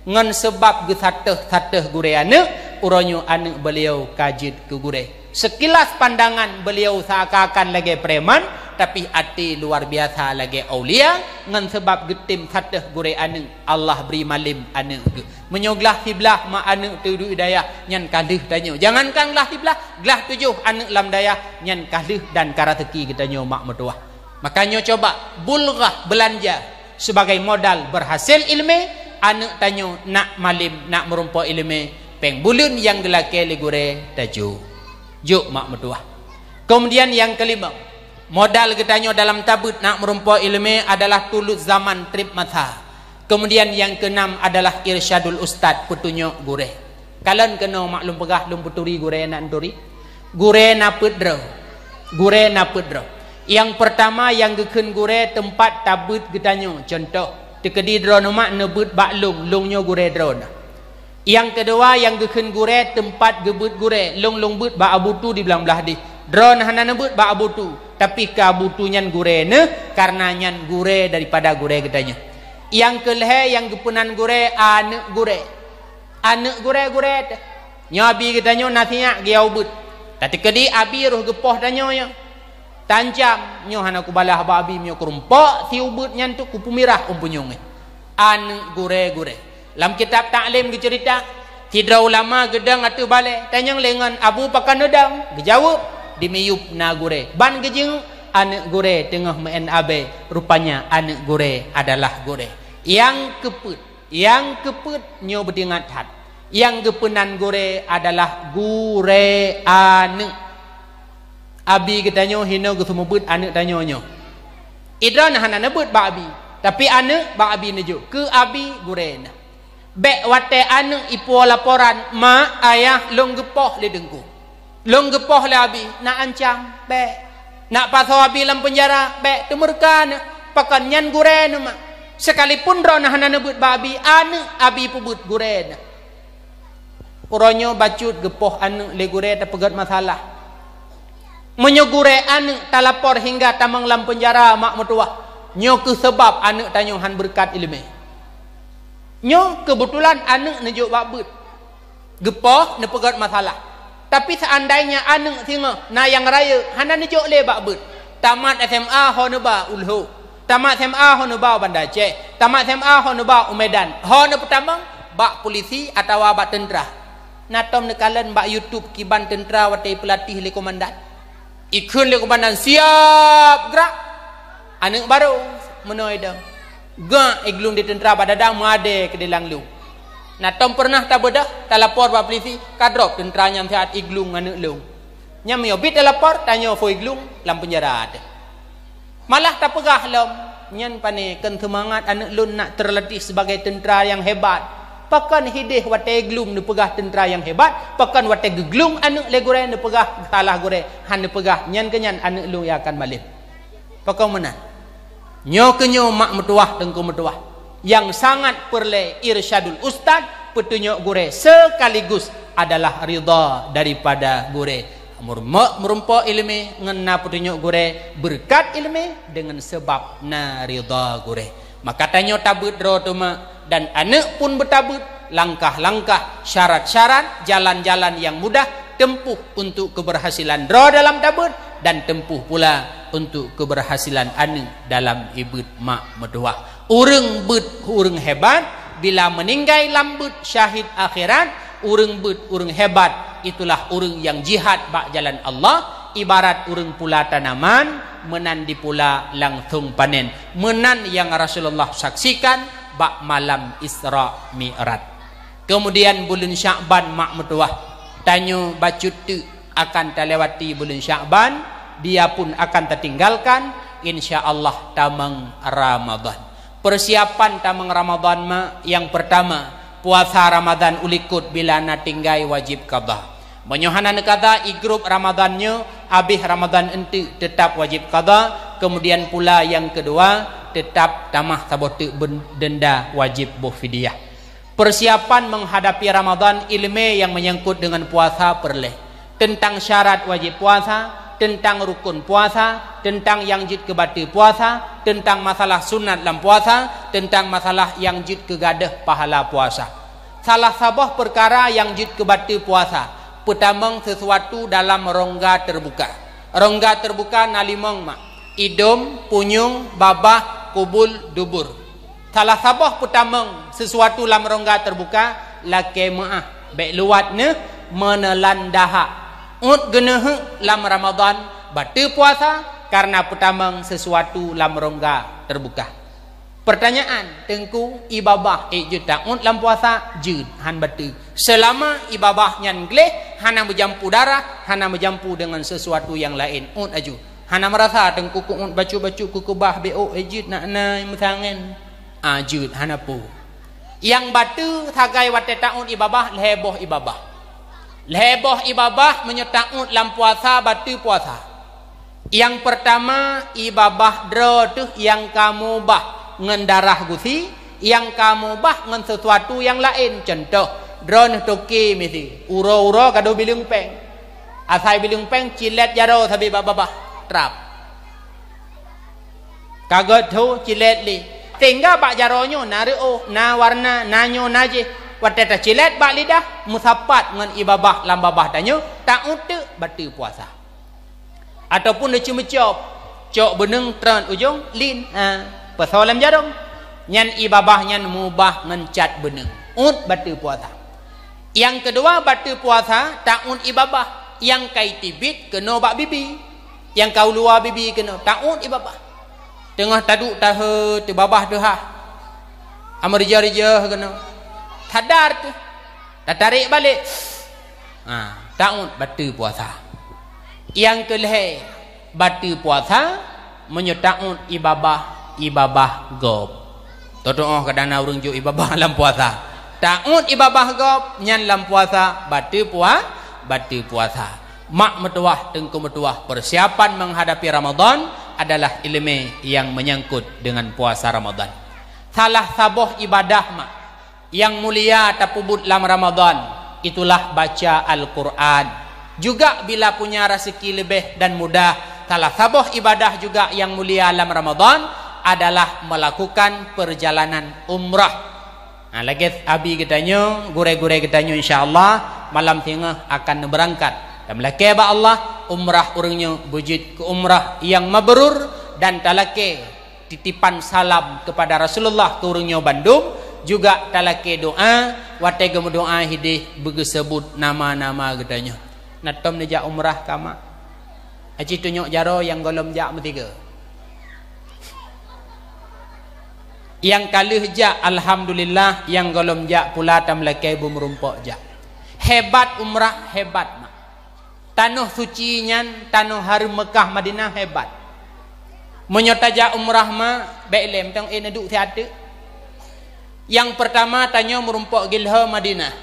Ngon seubab geusatéh-satéh gurèe aneuk, uroe nyoe aneuk beliau ka jeuet keu gurèe. Sekilas pandangan beliau seakan-akan lagèe preman, tapi até luar biasa lagèe aulia, ngon seubab geutém satéh gurèe aneuk. Allah bri malém aneuk geuh. Meunyoe glah siblaih mak aneuk teuh duek dayah, nyan ka lheueh tanyoe. Jangankan glah siblaih, glah tujoh aneuk lam dayah, nyan ka lheueh dan ka raseuki geutanyoe mak meutuwah. Maka nyoe coba bulghah beulanja sebagai modal beurhasil ileumèe, aneuk tanyoe nak malém, nak meurumpok ileumèe, péng buleuen nyang geulakèe lé gurèe tajok. Jok mak meutuwah. Keumudian nyang keulimong, modal geutanyoe dalam tabeuet nak meurumpok ileumèe adalah tulut zaman, trép masa. Keumudian nyang keunam adalah irsyadul ustad, peutunyok gurèe. Kalon keunoe mak lôn peugah, lôn peuturi gurèe nak neuturi. Gurèe na peuet droe. Gurèe na peuet droe. Nyang peurtama nyang geukheun gurèe teumpat tabeuet geutanyoe. Cuntoh, teukeudi droeneuh mak neubeuet bak lôn, lôn nyoe gurèe droeneuh. Nyang keudua nyang geukheun gurèe teumpat geubeuet gurèe, lôn, lôn beuet bak Abu Tu di blang blah dih. Droeneuh hana neubeuet bak Abu Tu, tapi keu Abu Tu nyan gurèe neuh, kareuna nyan gurèe daripada gurèe geutanyoe. Nyang keulhèe nyang geupeunan gurèe, aneuk gurèe. Aneuk gurèe-gurèe teuh. Nyoe abi geutanyoe na sinyak geuyue beuet. Tateukeudi abi roh geupoh tanyoe nyoe. Tancam, "Nyoe hana kubalah bak abi, meunyoe kurumpok si ubeuet nyan teuh kupeumirah ôn punyueng." Aneuk gurèe-gurèe. Lam kitab Ta'lim geuceurita, sidroe ulama geudong ateueh balèe, tanyong lé ngon, "Abu, pakon neudong?" Geujaweueb, "Di miyueb na gurèe." Ban geujingeuk, aneuk gurèe teungoh meu'en abèe, rupanya aneuk gurèe adalah gurèe. Nyang keupeuet, nyang keupeuet nyoe beudingat that. Nyang geupeunan gurèe adalah gurèe aneuk. Abi geutanyoe hinoe geuseumeubeuet aneuk tanyoe nyoe. Idroeneuh hana neubeuet bak abi, tapi aneuk bak abi neujok, keu abi gurèe neuh. Bèk watèe aneuk ipuwoe laporan, "Mak, ayah, lôn geupoh lé teungku. Lôn geupoh lé abi," nak ancam, bèk. Nak pasoe abi lam peunjara, bèk, teumeureuka neuh. Pakon nyan gurèe neuh mak. Sekalipun droeneuh hana neubeuet bak abi, aneuk abi peubeuet gurèe neuh. Uroe nyoe bacut geupoh aneuk lé gurèe tapeugèt masalah. Meunyoe gurèe aneuk talapor hingga tamong lam peunjara mak meutuwah, nyoe keuh sabab aneuk tanyoe han beureukat ileumèe. Nyoe keubeutulan aneuk neujok bak beuet. Geupoh neupeugèt masalah. Tapi seandainya aneuk singoh na nyang rayeuk hana neujok lé bak beuet, tamat S M A ho neuba u Lhok. Tamat S M A ho neuba u Banda Aceh, tamat S M A ho neuba u Medan, ho neupeutamong bak pulisi atawa bak teuntra. Na tom neukalon bak YouTube kiban teuntra watèe peulatéh lé komandan. Ikheun lé komandan, "Siap, gerak!" Aneuk barô meunoe dong. Gak iglung di teuntra bak dada, meuadèe keudéh lam lông. Na tom peureunah tabeudôh, talapor bak pulisi, ka drop teuntra nyan siat iglung aneuk lông. Nyan meunyoe bit talapor, tanyoe phôn iglung lam peunjara teuh. Malah tapeugah lom, Nyan pane kon seumangat aneuk lôn nak terlatih sebagai teuntara nyang hebat. Pakon hideh watée glum neupeugah teuntara nyang hebat, pakon watée geuglum aneuk lé gurée neupeugah salah gurée, han neupeugah nyan keu nyan aneuk lôn nyang akan malem. Pakon meunan. Nyoe keu nyoe mak meutuwah teungku meutuwah. Nyang sangat peureulée irsyadul ustaz, peutunyok gurée sekaligus adalah ridha daripada gurée. Meureumpok, meureumpok iéleumé ngon na peutunyok gurée, beureukat iéleumé deungon seubab na ridha gurée. Maka tanyoe tabeuet droe teuma dan aneuk pun beutabeuet langkah-langkah, syarat-syarat, jalan-jalan nyang mudah tempuh untuk keberhasilan droe dalam tabeuet dan tempuh pula untuk keberhasilan aneuk dalam ibeuet mak meutuwah. Ureuëng beuet ureuëng hebat, bila meuninggai lam beuet syahid akhirat, ureuëng beuet ureuëng hebat, itulah ureuëng nyang jihad bak jalan Allah, ibarat ureuëng pula tanaman, meunan dipula langsong panen. Meunan nyang Rasulullah saksikan bak malam Isra Mi'raj. Kemudian buleuen Syakban mak meutuwah, tanyoe bacut teuk akan talewati buleuen Syakban, dia pun akan tatinggalkan, insya Allah tamong Ramadan. Persiapan tamong Ramadan mak, nyang pertama, puasa Ramadan ulikot bila na tinggai wajib qadha. Meunyoe hana neuqadha, i grup Ramadan nyoe, abéh Ramadan enteuk teutap wajib qadha, kemudian pula nyang keudua, teutap tamah saboh teuk ben-, denda wajib boh fidyah. Persiapan menghadapi Ramadan, iéleumé nyang menyangkut dengan puasa peureulée. Teuntang syarat wajéb puasa, teuntang rukon puasa, teuntang nyang jeuet keu bateue puasa, teuntang masalah sunat lam puasa, teuntang masalah nyang jeuet keu gadôh pahala puasa. Salah saboh peukara nyang jeuet keu bateue puasa, peutamong seusuatu dalam rongga teubuka. Rongga teubuka na limong mak, idom, punyueng, babah, kubul, dubur. Salah saboh peutamong seusuatu lam rongga teubuka, lakée meuáh, bék luwat neuh, meuneulan dahak. Uet geuneuheuk lam Ramadan, bateue puasa, kareuna peutamong seusuatu lam rongga teubuka. Pertanyaan, Teungku, ie babah ék jeuet tauet lam puasa? Jeuet, han bateue. Seulama ie babah nyan gleh, hana meujampu darah, hana meujampu deungon seusuatu nyang laén, uet aju. Hana meurasa Teungku keu uet bacut-bacut keu keubah bék ék jeuet nak na meusangen. Ah, jeuet, hana peue. Nyang bateue sagai watée tauet ie babah, lhée boh ie babah. Lhée boh ie babah meunyoe tauet lam puasa, bateue puasa. Nyang peurtama, ie babah droe teuh nyang ka meubah ngon darah gusi, nyang ka meubah ngon seusuatu nyang laén. Cuntoh, droeneuh toke miseue, uroe-uroe gadôh bileueng péng. Asai bileueng péng, cilét jaroe sabe bak babah, trap. Ka gét tho cilét lé. Sehingga bak jaroe nyoe na reuôh, na warna, na nyoe, na jéh. Watée tacilét bak lidah, meusapat ngon ie babah lam babah tanyoe, tauet teuk bateue puasa. Ataupun taceumeue cop, cok beuneueng treun ujong lin, ha, peusoe lam jarôm. Nyan ie babah nyan meubah ngon cat beuneueng. Uet bateue puasa. Nyang keudua, bateue puasa, tauet ie babah. Nyang ka teubiet keunoe bak bibi. Nyang ka u luwa bibi keunoe, tauet ie babah. Teungoh taduek tahe teu babah teuhah. Ameurija-rija keunoe. Sadar teuh. Tatarek balek. Ha, tauet bateue puasa. Nyang keulhée, bateue puasa, meunyoe tauet ie babah, ie babah gob. Tutoh kadang na ureuëng jok ie babah lam puasa. Tauet ie babah gob, nyan lam puasa, bateue pua-, bateue puasa. Mak meutuwah, teungku meutuwah, persiapan menghadapi Ramadan adalah iéleumé nyang menyangkut dengan puasa Ramadan. Salah saboh ibadah mak nyang mulia tapeubuet lam Ramadan, itulah baca Al-Quran. Juga bila punya raseuki leubeh dan mudah, salah saboh ibadah juga nyang mulia lam Ramadan adalah melakukan perjalanan umrah. Nah, lagée abi geutanyoe, gurée-gurée geutanyoe, insya Allah malam singoh akan neubeurangkat. Dan meulakée bak Allah, umrah ureuëng nyoe beujeuet keu umrah nyang mabrur dan talakée titipan salam kepada Rasulullah keu ureuëng nyoe bandum, juga talakée doá watée geumeudoá hideh beugeuseubut nama-nama geutanyoe. Na tom neujak umrah ka mak? Aci tunyok jaroe nyang gohlom jak meusigoe. Nyang ka lheueh jak, alhamdulillah, nyang gohlom jak pula tameulakée beumeurumpok jak. Hebat umrah, hebat mak. Tanoh suci nyan, tanoh hareuem Meukah Madinah hebat. Meunyoe tajak umrah ma, bék lé mantong, eh, neuduek siat teuk. Nyang peurtama tanyoe meurumpok gilhô Madinah.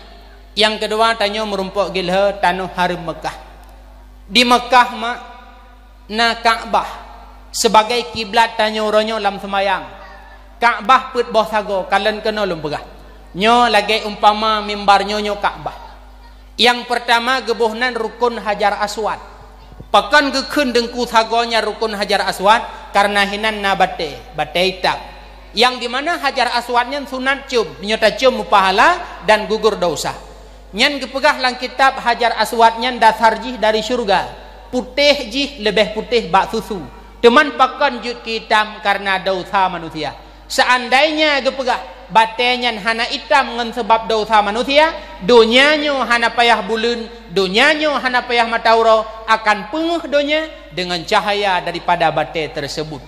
Nyang keudua tanyoe meurumpok gilhô tanoh hareuem Meukah. Di Meukah ma na Ka'bah sebagai kiblat tanyoe uroe nyoe lam seumayang. Ka'bah peuet boh sagoe, kalon keunoe lôn peugah. Nyoe lagée umpama mimbar nyoe, nyoe Ka'bah. Nyang peurtama geuboh nan Rukun Hajar Aswad. Pakon geukheun Teungku sagoe nyan Rukun Hajar Aswad? Kareuna hinan na batée, batée itam. Nyang di mana Hajar Aswad nyan sunat cium, meunyoe tacium meupahala dan gugur desya. Nyan geupeugah lam kitab, Hajar Aswad nyan dasar jih dari syeuruga, putéh jih leubeh putéh bak susu. Teuma pakon jeuet keu itam? Kareuna desya manusia. Seandainya geupeugah batée nyan hana itam ngon sabab desya manusia, donya nyoe hana payah buleuen, donya nyoe hana payah mata uroe, akan peungeuh donya deungon cahya daripada batée teuseubut.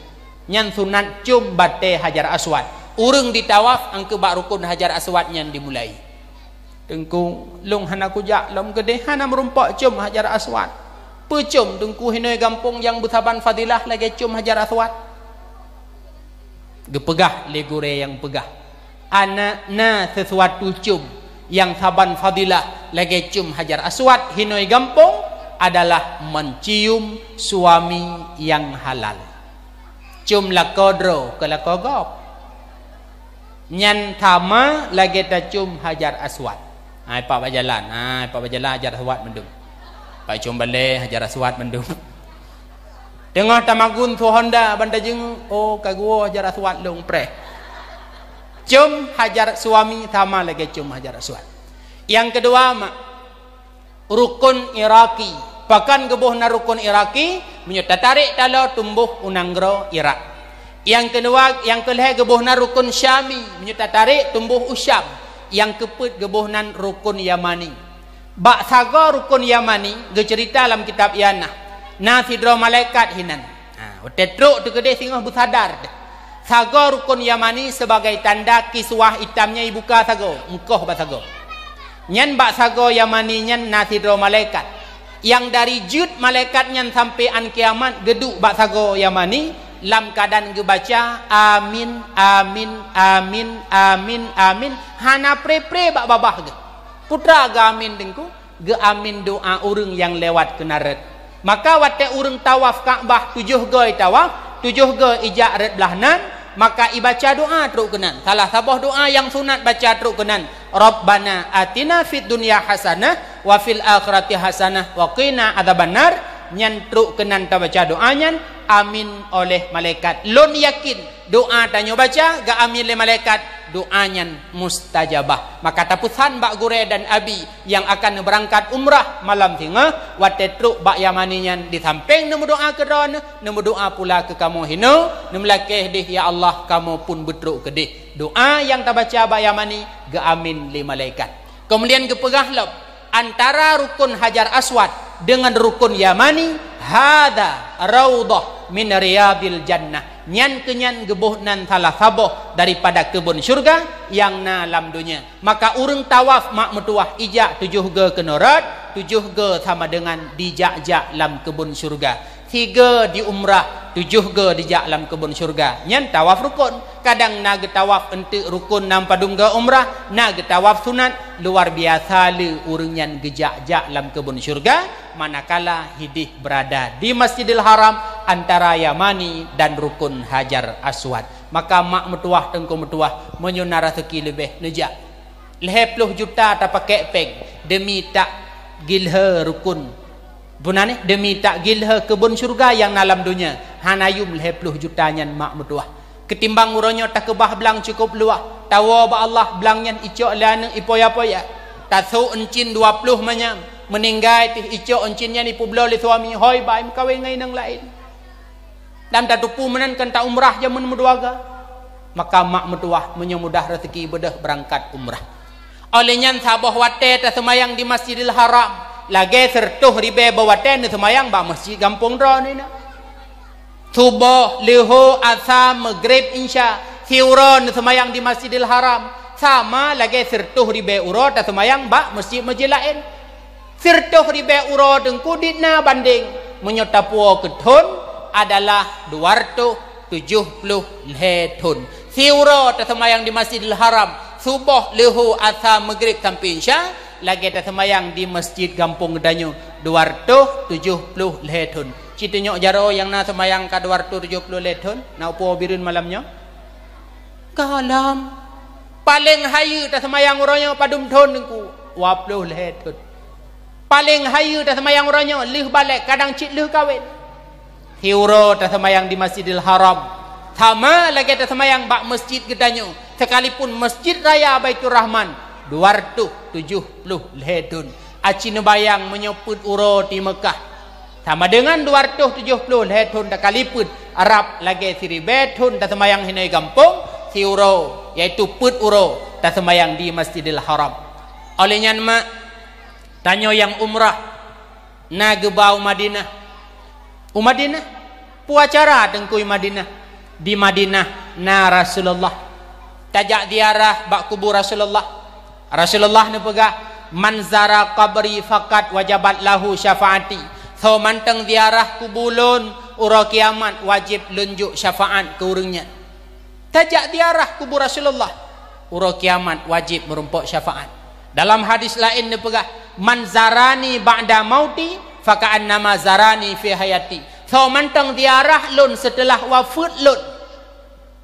Nyan sunat cium batée Hajar Aswad. Ureuëng jitawaf, angkeu bak Rukun Hajar Aswad nyan dimulai. Teungku, lôn hana kujak lom keudeh, hana meurumpok cium Hajar Aswad. Peue cium Teungku, hinoe gampông nyang beusaban fadilah lagée cium Hajar Aswad? Geupeugah lé gurée nyang peugah, hana na sisuatu cium nyang saban fadilah lagée cium Hajar Aswad hinoe gampông adalah mencium suami nyang halal. Cium lakoe droe, keu lakoe gob. Nyan sama lagée tacium Hajar Aswad. Hai, pat bak jalan, hai, pat bak jalan Hajar Aswad mandum. Pat cium balée Hajar Aswad mandum. Teungoh tamagun su Honda ban tajeungeuk, oh, ka geuwoe Hajar Aswad lôn preh. Cium Hajar, suami sama lagée cium Hajar Aswad. Nyang keudua ma Rukun Iraki. Pakon geuboh nan Rukun Iraki? Meunyoe tatarék taloe, tumboh u nanggroe Irak. Nyang keudua, nyang keulhée geuboh nan Rukun Syami. Meunyoe tatarék, tumboh u Syam. Nyang keupeuet geuboh nan Rukun Yamani. Bak sagoe Rukun Yamani geuceurita lam kitab Ianah. Na sidroe malaikat hinan. Ha, watée trok teukeudeh singoh beusadar teuh. Sagoe Rukun Yamani sebagai tanda kiswah itam nyan ibuka sagoe, meukoh bak sagoe. Nyan bak sagoe Yamani nyan na sidroe malaikat. Nyang dari jeuet malaikat nyan sampoe án kiamat geuduek bak sagoe Yamani lam keuadaan geubaca, "Amin, amin, amin, amin, amin." Hana pre-pre bak babah geuh. Peue teuma geuamin Teungku? Geuamin doa ureuëng nyang lewat keunan rot. Maka watée ureuëng tawaf Ka'bah tujoh goe tawaf, tujoh goe ijak rot blah nan, maka ibaca doa trok keunan. Salah saboh doa nyang sunat baca trok keunan, "Rabbana atina fid dunya hasanah wa fil akhirati hasanah wa qina adzabannar." Nyan trok keunan tabaca doa nyan, amin oleh malaikat. Lôn yakin doa tanyoe baca geuamin lé malaikat, doa nyan mustajabah. Maka tapeusan bak gurée dan abi nyang akan neubeurangkat umrah malam singoh, watée trok bak Yamani nyan, di sampéng neumeudoa keu droeneuh, neumeudoa pula keu kamoe hinoe, neumeulakée deh, "Ya Allah, kamoe pun beutrok keudeh." Doa nyang tabaca bak Yamani geuamin lé malaikat. Keumudian geupeugah lom, antara Rukun Hajar Aswad deungon Rukun Yamani, "Hadza raudhah min riyadil jannah." Nyan keu nyan geuboh nan salah saboh daripada keubon syeuruga nyang na lam donya. Maka ureuëng tawaf mak meutuwah ijak tujoh goe keunoe rot, tujoh goe sama deungon dijak-jak lam keubon syeuruga. Sigoe di umrah, tujoh goe dijak lam keubon syeuruga. Nyan tawaf rukun. Kadang na geutawaf eunteuk rukun nam padum goe umrah, na geutawaf sunat. Luar biasa le ureuëng nyan geujak-jak lam keubon syeuruga, manakala hideh beurada di Masjidil Haram antara Yamani dan Rukun Hajar Aswad. Maka mak meutuwah, teungku meutuwah, meunyoe na raseuki leubeh, neujak. Lhée ploh juta tapakék péng deumi tak gilhô rukun. Bunan eh, deumi tak gilhô keubon syeuruga nyang na lam donya, hana yum lhée ploh juta nyan mak meutuwah. Keutimbang uroe nyoe takeubah blang cukup luwah, tawoe bak Allah, blang nyan icok lé aneuëk ipoya-poya. Tasok euncin dua ploh manyam, meuninggai pih icok euncin nyan ipeubloe lé suami, hôi bai meukawen ngon inong laén. Dan tateupeue meunan kan ta umrah jameun meudua ga. Maka mak meutuwah meunyoe mudah raseuki beudôh beurangkat umrah. Óh lheueh nyan saboh watée taseumayang di Masjidil Haram, lagée sireutôh ribée boh watée neuseumayang bak masjid gampông droeneuh na. Suboh, leuhô, asa, meugreb, insya, siuroe neuseumayang di Masjidil Haram, sama lagée sireutôh ribée uroe taseumayang bak masjid-masjid laén. Sireutôh ribée uroe teungku dit na bandeng, meunyoe tapuwoe keu thon adalah dua reutôh tujoh ploh lhèe thôn. Siuroe taseumayang di Masjidil Haram, suboh, leuhô, asa, meugrib sampoe isya, lagèe taseumayang di masjid gampông geutanyoe, dua reutôh tujoh ploh lhèe thôn. Ci tunyok jaroe nyang na seumayang ka dua reutôh tujoh ploh lhèe thôn, na upo Bireuen malam nyoe? Gohlom. Paleng hayeue taseumayang uroe nyoe padum thôn, Teungku? Dua ploh lhèe thôn. Paleng hayeue taseumayang uroe nyoe lheueh balek, kadang cit lheueh kawen. Siuroe taseumayang di Masjidil Haram, sama lagèe taseumayang bak masjid geutanyoe, sekalipun Masjid Raya Baiturrahman, dua reutôh tujoh ploh lhèe thôn. Aci neubayang meunyoe peuet uroe di Meukah, sama deungon dua reutôh tujoh ploh lhèe thôn takalipeuet, rab lagèe siribèe thôn taseumayang hinoe gampông, siuroe, yaitu peuet uroe taseumayang di Masjidil Haram. Óh lheueh nyan, mak, tanyoe nyang umrah na geuba u Madinah. U Madinah, peue acara Teungku i Madinah? Di Madinah na Rasulullah. Tajak ziarah bak kubu Rasulullah. Rasulullah neupeugah, "Man zara qabri faqad wajabat lahu syafaati." Soe mantong ziarah kubu lôn, uroe kiamat wajéb lôn jok syafaat keu ureueng nyan. Tajak ziarah kubu Rasulullah, uroe kiamat wajéb meurumpok syafaat. Dalam hadis laén neupeugah, "Man zarani ba'da mauti, faka'annama zarani fi hayati." Soe mantong ziarah lôn seuteulah wafeuet lôn,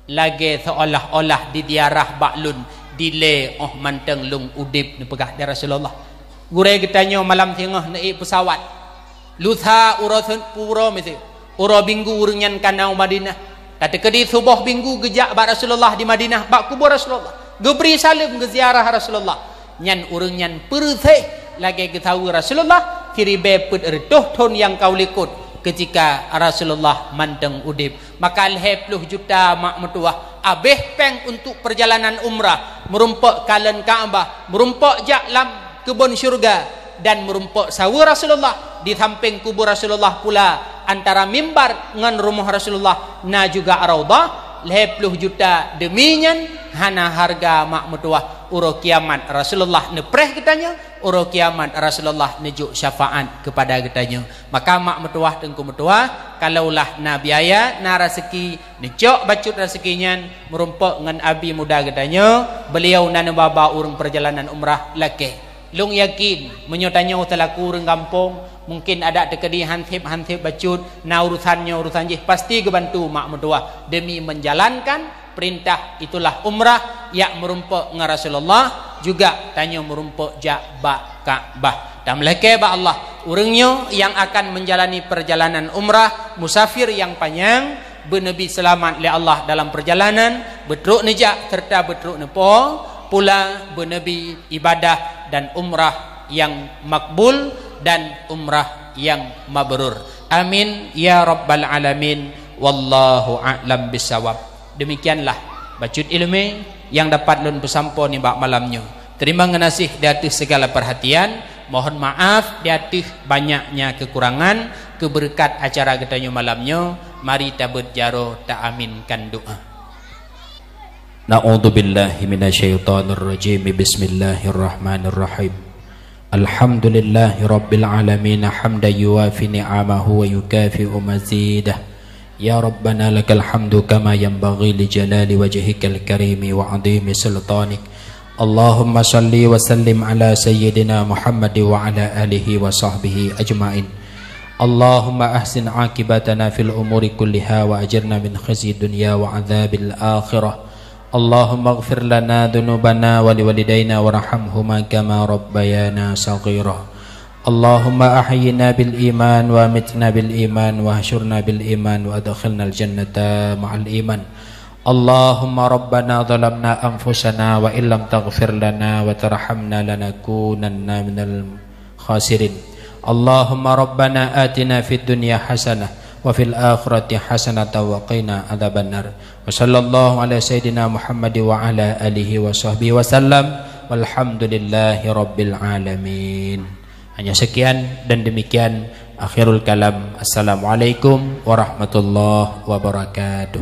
lagèe seolah-olah diziarah bak lôn dilèe óh mantong lôn udeb, neupeugah lé Rasulullah. Gurèe geutanyoe malam singoh neuék peusawat. Lusa uroe sen-, uroe miseue, uroe Minggu ureueng nyan ka na u Madinah. Tateukeudi suboh Minggu geujak bak Rasulullah di Madinah, bak kubu Rasulullah. Geubri saleuem, geuziarah Rasulullah. Nyan ureueng nyan peureuséh lagèe geusaweue Rasulullah siribèe peuet reutôh thôn nyang ka u likôt, keutika Rasulullah mantong udeb. Maka lhèe ploh juta mak meutuwah, abéh pèng untuk peurjalanan umrah, meurumpok kalon Ka'bah, meurumpok jak lam keubon syeuruga, dan meurumpok saweue Rasulullah. Di sampéng kubu Rasulullah pula, antara mimbar ngon rumoh Rasulullah na juga Raudhah, lhèe ploh juta. Deumi nyan hana hareuga mak meutuwah. Uroe kiamat Rasulullah neupreh geutanyoe, uroe kiamat Rasulullah neujok syafaat keupada geutanyoe. Maka mak meutuwah, teungku meutuwah, kalaulah na biaya, na raseuki, neucok bacut raseuki nyan meurumpok ngon abi muda geutanyoe, beuliau na neuba-ba ureueng peurjalanan umrah lakèe. Lôn yakin, meunyoe tanyoe seulaku ureueng gampông, mungken adak teukeudi hanseb-hanseb bacut, na urusan nyoe urusan jih, pasti geubantu mak meutuwah deumi menjalankan peurintah, itulah umrah, jak meurumpok ngon Rasulullah, juga tanyoe meurumpok jak bak Ka'bah. Dan meulakèe bak Allah, ureueng nyoe nyang akan menjalani perjalanan umrah, musafir nyang panyang, beuneubi seulamat lé Allah dalam perjalanan, beutrok neujak serta beutrok neupo pula, beuneubi ibadah dan umrah nyang makbul dan umrah nyang mabrur. Amin ya rabbal alamin. Wallahu a'lam bissawab. Demikianlah bacut ileumèe nyang dapat lôn peusampoe nibak malam nyoe. Teurimong geunaséh di ateueh sigala peurhatian. Mohon maaf di ateueh banyaknya keukurangan. Keu beureukat acara geutanyoe malam nyoe, mari tabeuet jaroe, taaminkan doa. A'udzubillahi minasyaitonirrajim. Bismillahirrahmanirrahim. Alhamdulillahirabbil alamin, hamdan yuwafi ni'amahu wa yukafi'u mazidah. Ya Rabbana, lakal hamdu kama yanbaghi li jalali wajhikal karimi wa 'azimi sultanik. Allahumma shalli wa sallim ala sayyidina Muhammad wa ala alihi wa sahbihi ajmain. Allahumma ahsin aqibatana fil umuri kulliha wa ajirna min khizyi dunya wa adzabil akhirah. Allahumma ighfir lana dzunubana wa liwalidaina warhamhuma kama rabbayana shaghira. Allahumma ahyina bil iman wa amitna bil iman wa hasyurna bil iman wa adkhilnal jannata ma'al iman. Allahumma rabbana zalamna anfusana wa illam taghfir lana wa tarhamna lanakunanna minal khasirin. Allahumma rabbana atina fid dunya hasanah wa fil akhirati hasanatan wa qina adzabannar. Wa sallallahu ala sayyidina Muhammad wa ala alihi wa sahbihi wa sallam. Walhamdulillahi rabbil alamin. Hanya sekian dan demikian akhirul kalam. Assalamualaikum warahmatullahi wabarakatuh.